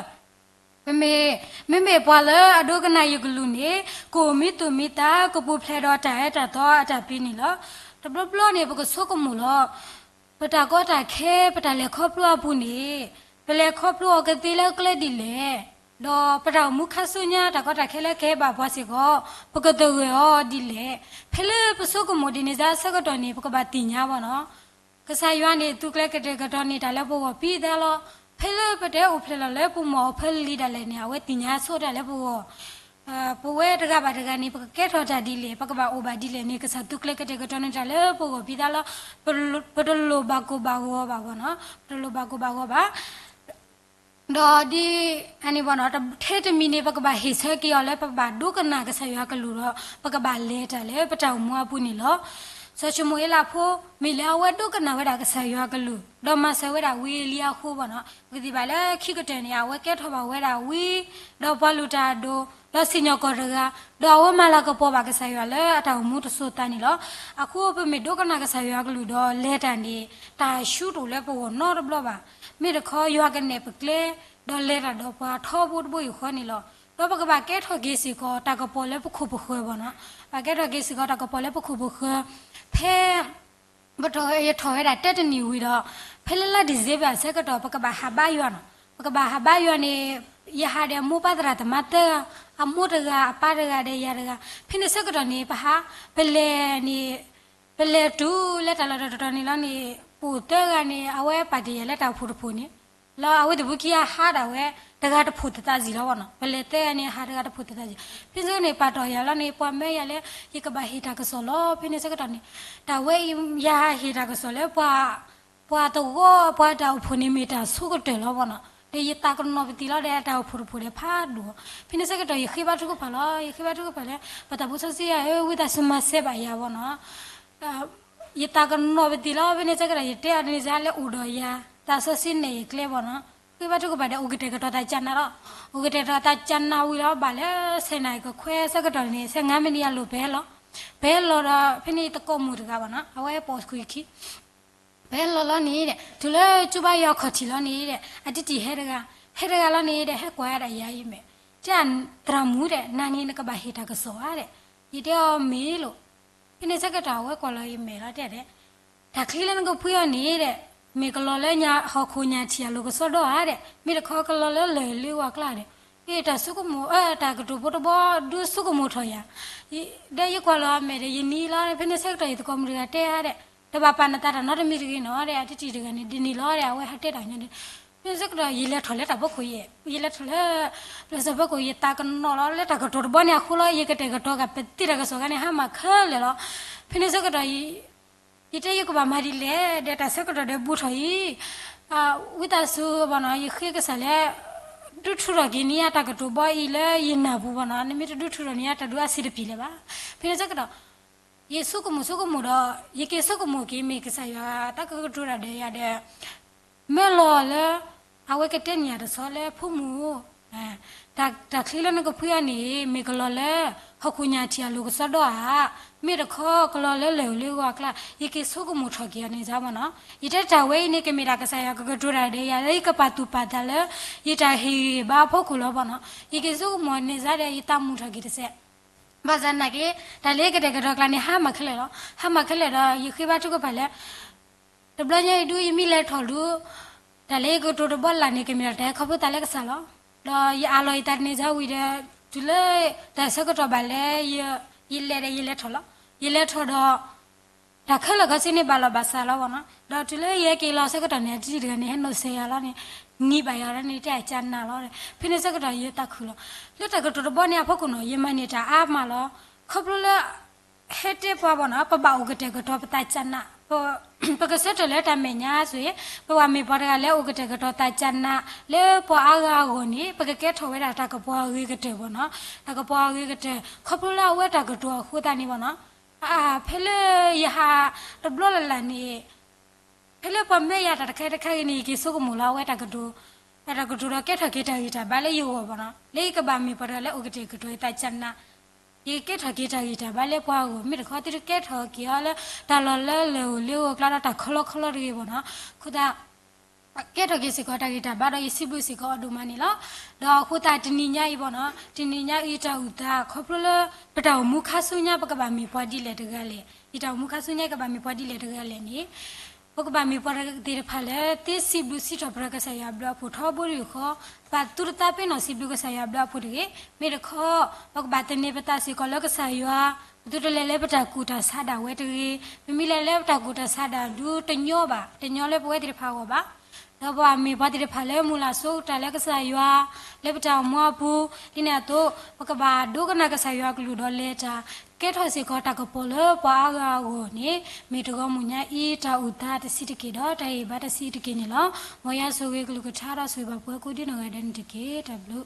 ပမ့ၢ်, မ့မ့ၢ်ပှၤလၢအဒိကနၣ်ယကလုၢ်န့ၣ် ကအိၣ်မံသူၣ်မံသး ကပူၤဖျဲးဒီးတၢ်အၢတၢ်သီအတၢ်ပ့ၤန့ၣ်လီၤ. တဘျီဘျီန့ၣ် ပကဆိကမိၣ်လီၤ. ပတၢ်ကီတၢ်ခဲ ပတၢ်လဲၤခီဖျိအပူၤန့ၣ် ပလဲၤခီဖျိအီၤကသ့လၢကျဲဒ်လဲၣ်, ဒီးပတၢ်အိၣ်မူခါဆူညါ တၢ်ကီတၢ်ခဲလၢကဟဲဘၣ်ပှၤစ့ၢ်ကီး ပကသဂၢၢ်အီၤဒ်လဲၣ်. ဖဲလၢပဆိကမိၣ်ဒ်န့ၣ်စ့ၢ်အဆၢကတီၢ်န့ၣ် ပကဘၣ်သ့ၣ်ညါဘၣ်နီၤ ကစၢ်ယွၤန့ၣ် သူကျဲကတဲာ်ကတီၤန့ၢ်တၢ်လၢပဂီၢ်ပံသးလီၤ. ဖဲလၢပတအိၣ်ဖျဲၣ်လီၤလၢပမိၢ်အဖီလာ်ဒ်လဲၣ်န့ၣ် အဝဲသ့ၣ်ညါဆိတၢ်လၢပဂီၢ်, ပဝဲတဂၤဘၣ်တဂၤန့ၣ် ပကကဲထီၣ်တၢ်ဒ်လဲၣ် ပကဘၣ်အိၣ်ဘၣ်ဒ်လဲၣ်န့ၣ် ကစၢ်သူကျဲကတဲာ်ကတီၤန့ၢ်တၢ်လၢပဂီၢ်ပံသးလီၤ. ပတလိၣ်ဘၣ်ကိၢ်ဘၣ်ဂီၤဘၣ်ဘၣ်နီၤ, ပတလိၣ်ဘၣ်ကိၢ်ဘၣ်ဂီၤဘၣ် ဒီးဒ်အန့ၣ်ဘၣ်နီၤ, ထဲတမံၤန့ၣ် ပကဘၣ်ဟ့ၣ်ဆၢက့ၤအီၤလၢပဘၣ်ဒိကနၣ်ကစၢ်ယွၤကလုၢ်ဒီး ပကဘၣ်လဲၤတၢ်လၢပတၢ်အိၣ်မူအပူၤန့ၣ်လီၤ. စီၤၡမူၤအ့လးဖိ မ့ၢ်လၢအဝဲဒိကနၣ်ဝဲဒၣ်ကစၢ်ယွၤကလုၢ် ဒီးမၤစၢၤဝဲဒၣ်ဝံအ့လံအဃိဘၣ်နီၤ, ပကသ့ၣ်ဘၣ်လၢခံကတၢၢ်န့ၣ် အဝဲကဲထီၣ်ဘၣ်ဝဲဒၣ်ဝံ ဒီးပှၤလုၢ်တၢ်အဒိၣ်, ဒီးစံၣ်ညီၣ်ကွီၢ်တဂၤ, ဒီးအဝဲမၤလၤကပီၤဘၣ်ကစၢ်ယွၤလၢအတၢ်အိၣ်မူတစိၤသးန့ၣ်လီၤ. အဃိပမ့ၢ်ဒိကနၣ်ကစၢ်ယွၤကလုၢ်ဒီးလဲၤတၢ်န့ၣ် တၢ်ဆူၣ်တအိၣ်လၢပဂီၢ်နီတဘျီဘၣ်. မ့ၢ်တခီယွၤကနဲၣ်ပကျဲ ဒီးလဲၤတၢ်ဒီးပှၤထီဘိတဘိယူၢ်ဃီန့ၣ်လီၤ. ဒီးပကဘၣ်ကဲထီၣ်က့ၤစ့ၢ်ကီးတၢ်ကပီၤလၢပခိၣ်ပဃၢၤဘၣ်နီၤ, ဘၣ်ကဲထီၣ်က့ၤစ့ၢ်ကီးတၢ်ကပီၤလၢပခိၣ်ပဃၢၤ, ဖဲ ပထီၣ် ယထီၣ်ဝဲဒၣ်တၢတနံၣ်ဝံၤဒီး ဖဲလၢလါ December အဆၢကတီၢ် ပကဘၣ်ဟးဘါယွၤနီၤ, ပကဘၣ်ဟးဘါယွၤန့ၣ် ယဟးဒီးမိၢ်ပၢ်သရၣ်သမါသၢဂၤ, အမိၢ်တဂၤ အပၢ်တဂၤဒီးယၤတဂၤ, ဖဲန့ၣ်ဆၢကတီၢ်န့ၣ် ပဟး ပလဲၤန့ၣ် ပလဲၤတုၤလၢတၢ်လီၢ်တတီၤန့ၣ်လီၤန့ၣ် ပအိၣ်သၢဂၤန့ၣ် အဝဲပာ်တ့ၢ်ယၤလၢတၢ်အိၣ်ဖှိၣ်တဖှိၣ်န့ၣ်လီၤ. အဝဲသ့ၣ်ဖိခံဂၤဟးဒၣ်ဝဲ တဂၤတဖိၣ်တသးစံာ်လီၤဘၣ်နီၤ, ပလဲၤသၢဂၤန့ၣ် ဟးတဂၤတဖိၣ်တသးစံာ်, ဖဲန့ၣ်ပာ်တ့ၢ်ယၤလီၤန့ၣ် ပှၤမၢယၤလၢ ယကဘၣ်ဟ့ၣ်တၢ်ကစီၣ်လီၤ. ဖဲန့ၣ်ဆၢကတီၢ်န့ၣ် တၢ်ဝဲအံၤ ယဟးဟ့ၣ်တၢ်ကစီၣ်လၢ ပှၤသဝီ ပှၤတၢ်အိၣ်ဖှိၣ်န့ၣ်မ့ၢ်တၢ်ဆိကတၢၢ်လီၤဘၣ်နီၤ, ဒီးယသးကနီၤပသံးလီၤဒီး တၢ်အိၣ်ဖှိၣ်တဖှိၣ်ဒီးဖးဒိၣ်, ဖဲန့ၣ်ဆၢကတီၢ် ယဃ့ဘါထုကဖၣ်လီၤ. ယဃ့ဘါထုကဖၣ်လၢ ပတၢ်ပၢဆှၢစံယၤဧၢ, ဝံသးစူၤမၤစၢၤဘၣ်ယၤဘၣ်နီၤ. ယသးကနီၤပသံးလီၤ. ဖဲန့ၣ်ဆၢကတီၢ် ယတဲအီၤတန့ၢ်စ့ၢ်လၢအိၣ်ဒီးယၤ, သးစီဆှံနဲၣ်ယကျဲဘၣ်နီၤ. ဃ့ဘါထုကဖၣ်ဒီး အိၣ်ကတဲာ်ကတီၤသးကနးလီၤ. အိၣ်ကတဲာ်ကတီၤသးကနးဝံၤလီၤ ဘၣ်လၢဆယ်နာရီခွဲဆၢကတီၢ်န့ၣ် ဆယ့်ငါးမိနစ်အလိၤ ပဟဲလီၤ. ပဟဲလီၤဒီး ဖဲန့ၣ်ယသကိးမုၣ်တဂၤဘၣ်နီၤ, အဝဲပိာ်ခွါခံ ပဟဲလီၤလီၤန့ၣ်ဒီး တုၤလၢကၠိဘါယွၤခီၣ်ထံးလီၤန့ၣ်, အတံၤတံၤဟဲတဂၤ, ဟဲတဂၤလီၤန့ၣ်ဒီး ဟဲကွၢ်ဒၣ်ယၤယမဲာ်, တဲ သရၣ်မုၣ်ဒီး နၤန့ၣ်နကဘၣ်ဟ့ၣ်တၢ်ကစီၣ်ဧါဒီး, ယတဲအီၤမ့ၢ်လီၤ. ဖဲန့ၣ်ဆၢကတီၢ် အဝဲကွၢ်လီၤယမဲာ်လီၤ တဲဒဲး, တၢ်ချံလၢနကဖှံအီၤန့ၣ်ဒီး မ့ၢ်ကလီၤလၢဟီၣ်ခိၣ်ညၣ်ထံးအလိၤကစီဒီဧါဒီး, မ့ၢ်တခီကလီၤလၢလၢၢ်လ့ဝါကျါဒီး, အ့ တၢ်ဆိကမိၣ် တၢ်ကတိၤဖိတဘီ ဒုးဆိကမိၣ်ထီၣ်ယၤ ဒီးယကွၢ်လီၤအမဲာ်ဒီး ယနံၤလီၤ. ဖဲန့ၣ်ဆၢကတီၢ် ယသကိးမုၣ်တဂၤတဲဧါဒီး, တဘၣ်ပာ်နသးတၢ်နီတမံၤတဂ့ၤနီၤဒီး, အတံၤတံၤတဂၤန့ၣ် ဒ်န့ၣ်လီၤဒီး အဝဲဟးတဲတၢ်ညီဒီး, ဖဲန့ၣ်ဆၢကတီၢ် ယလဲၤထီၣ်လၢတၢ်ဖီခိၣ်ယဲ, ယလဲၤထီၣ်လၢ လၢစီၤဖီခိၣ် ယသးကနီၤလီၤလၢတၢ်ကတိၤတဘီန့ၣ်အဃိလီၤ. ယကတဲာ်ကတီၤကပသံးတၢ်ကစီၣ်ခါန့ၣ် ဟါမၢ်ခဲလၢာ်လီၤ. ဖဲန့ၣ်ဆၢကတီၢ် ယတဲယကဘၣ်မၤဒ်လဲၣ်ဒီး တၢ်ဆၢကတီၢ်ဒီးဘူးထီၣ်အံၤ, ဝံသးစူၤဘၣ်နီၤ ယဃ့ကစၢ်လၢ ဒုးထူထီၣ်က့ၤန့ၢ်ယၤတၢ်ကတိၤဘီအံၤလၢယနၢ်ပူၤဘၣ်နီၤ, နမ့ၢ်တဒုးထူထီၣ်န့ၢ်ယၤတၢ်ဒုးအဆံးတပံၤလၢၤဘၣ်. ဖဲန့ၣ်ဆၢကတီၢ် ယဆိကမိၣ်ဆိကမိၣ်ဒီး ယက့ၤဆိကမိၣ်က့ၤ မ့ၢ်ကစၢ်ယွၤတၢ်ကကတိၤတၢ်ဒီးယၤဒီး မၢလီၤလၢ အဝဲကတဲန့ၢ်ယၤတဆီလၢ ဖိမုၣ်ဧၢ, တၢ်ချံလၢနကဖှံအီၤန့ၣ် မ့ၢ်ကလီၤလၢ ဟီၣ်ခိၣ်ညၣ်ထံးအလိၤကစီဒီဧါ, မ့ၢ်တခီကလီၤလၢလၢၢ်လ့ဝါကျါ, ယက့ၤဆိကမိၣ်ထီၣ်က့ၤအီၤန့ၣ်စါဘၣ်နီၤ. ယတဲတၢ်ဝဲအံၤန့ၣ် ကမ့ၢ်ဒၣ်ကစၢ်ယွၤကကတိၤတၢ်ဒီးယၤလၢ ယကပာ်သူၣ်ပာ်သးလၢ ယတၢ်ဟ့ၣ်ဂံၢ်ဘါအဖီခိၣ်လီၤဘၣ်နီၤ. ယက့ၤဆိကမိၣ်န့ၣ်စါဒီး ယသးမုာ်ထီၣ်က့ၤတစဲး ဘၣ်ဆၣ်နာ်က့ တၢ်လၢယကတဲာ်ကတီၤကျါန့ၣ် ဟါမၢ်ခဲလၢာ်လီၤ. ဟါမၢ်ခဲလၢာ်ဒီး ယဃ့ဘါထုကဖၣ်လၢ တဘျီညါအံၤဒုး ယမ့ၢ်လဲၤထီၣ်ဒုး တၢ်လၢယကတိၤတဘီလၢ်န့ၣ် ကမ့ၢ်ဒၣ်တၢ်ဟဲခီဖျိသးလၢကစၢ်လီၤ. ဒီးယအးလီၤယသးတန့ၢ်စါဝံၤဒီး တုၤလၢတၢ်ဆၢကတီၢ်ဘၣ်လၢ ယလဲၤဒီး ယလဲၤထီၣ်လီၤ. ယလဲၤထီၣ်ဒီး တၢ်ခဲလၢာ်ခဲဆ့န့ၣ် ဘၣ်လီၤဘၣ်စးလီၤဘၣ်နီၤ. ဒီးတုၤလၢယဟဲက့ၤလီၤဆၢကတီၢ်န့ၣ် အတံၤတဂၤန့ၣ် ဟဲနီၣ်ဆဲးယၤလီၤန့ၣ် နံၤဘၣ်ယၤလီၤန့ၣ် တဲအကၢ်နးလီၤ. ဖဲန့ၣ်ဆၢကတီၢ် ယသးခုလီၤ. လၢတၢ်ကတိၤတဘီန့ၣ်အဖီခိၣ်နီၤ ယမၤန့ၢ်တၢ်အါမးလီၤ. ခီဖျိလၢ ဟဲတဲပှၤဘၣ်နီၤ ပဘၣ်အိၣ်ကတဲာ်ကတီၤပသးကနး, ပကဆၢထၢၣ်လၢတၢ်မဲာ်ညါဆိၣ် ပဘၣ်မ့ၢ်ပှၤတဂၤလၢအိၣ်ကတဲာ်ကတီၤသးကနး လၢပှၤအါဂၤအဂီၢ်န့ၣ် ပကကဲထီၣ်ဝဲဒၣ်တၢ်ကပီၤအဂ့ၤကတၢၢ်ဘၣ်နီၤ. တၢ်ကပီၤအဂ့ၤကတၢၢ် ခီဖျိလၢအဝဲတၢ်ကတိၤအဃိသတးန့ၣ်ဘၣ်နီၤ. ဖဲလၢယဟး တဘျီလၢ်လၢ်န့ၣ် ဖဲလၢပှၤမၢယၤတၢ်တခါတခါဂ့ၤန့ၣ် ယက့ၤဆိကမိၣ်လီၤ အဝဲတၢ်ကတိၤ, တၢ်ကတိၤဒီးကဲထီၣ်က့ၤတၢ်ဂံၢ်တၢ်ဘါလၢယဂီၢ်ဘၣ်နီၤ. လၢယကဘၣ်မ့ၢ်ပှၤတဂၤလၢအိၣ်ကတဲာ်ကတီၤယသးကနး, ယကကဲထီၣ်က့ၤတၢ်ဂံၢ်တၢ်ဘါလၢပှၤအဂီၢ် မ့ၢ်တခီ သုတကဲထီၣ်က့ၤအီၤလၢ တၢ်လီၢ်လၢလၢၢ်ဧိၤလ့ဧိၤကျါဒီးတၢ်ခီလီခီလီတဂ့ၤဘၣ်နီၤ. အဃိသတး ကဲထီၣ်က့ၤစ့ၢ်ကီးတၢ်ဂံၢ်တၢ်ဘါဒီး ယစံးဘျုးစ့ၢ်ကီးအီၤဒိၣ်မးန့ၣ်လီၤ. ဒီးအဃိသတးတနံၤညါအံၤဘၣ်နီၤ တနံၤညါအံၤတၢ်အုၣ်သးခီဖျိလၢ ပတၢ်အိၣ်မူခါဆူညါ ပကဘၣ်မ့ၢ်ပှၤဒ်လဲၣ်တဂၤလဲၣ်, ယတၢ်အိၣ်မူခါဆူညါကဘၣ်မ့ၢ်ပှၤဒ်လဲၣ်တဂၤလဲၣ်န့ၣ် ပကဘၣ်မ့ၢ်ပှၤသ့ၣ်တဖၣ်လၢ သ့စံးဘျုးစံးထီၣ်ပတြၢၤကစၢ်ယွၤအဘျုးအဖှိၣ်ထီဘိတဘိဃီ, ပာ်သူၣ်ပာ်သးပ့ၤနီၣ်စံးဘျုးကစၢ်ယွၤအဘျုးအဖှိၣ်တဂ့ၤ, မ့ၢ်တခီ ပကဘၣ်သန့ၤပသးစ့ၢ်ကီးလၢကစၢ်ယွၤ, ပသုတလဲၤလၢပတၢ်ကူၣ်တၢ်ဆးဒၣ်ဝဲတဂ့ၤ, ပမ့ၢ်လဲၤလၢပတၢ်ကူၣ်တၢ်ဆးဒၣ်ဒုးတညီဘၣ်, တညီလၢပဝဲသ့ၣ်တဖၣ်အဂီၢ်ဘၣ်. ဒီးပဘၣ်မ့ၢ်ပှၤသ့ၣ်တဖၣ်လၢမုၢ်လၢ်ဆိကတၢၢ်လၢကစၢ်ယွၤ လၢပတၢ်အိၣ်မူအပူၤ, ဒ်န့ၣ်အသိး ပကဘၣ်ဒိကနၣ်ကစၢ်ယွၤအကလုၢ်ဒီးလဲၤတၢ် ကဲထီၣ်စ့ၢ်ကီးတၢ်ကပီၤလၢပှၤအါဂၤအဂီၢ်န့ၣ် မ့ၢ်တဂီၤမုၢ်ညါအံၤ တၢ်အုၣ်သးတဆံးတက့ၢ်ဒီး တၢ်ဟ့ၣ်ဘါတဆံးတက့ၢ်န့ၣ်လီၤ. မ်ယွၤဆိၣ်ဂ့ၤကလုၢ်ကထါဒီးဆိၣ်ဂ့ၤဘၣ်ပှၤကိးဒ်နီၢ်ဂၤဒဲးန့ၣ်တက့ၢ်. တၢ်ဘျုး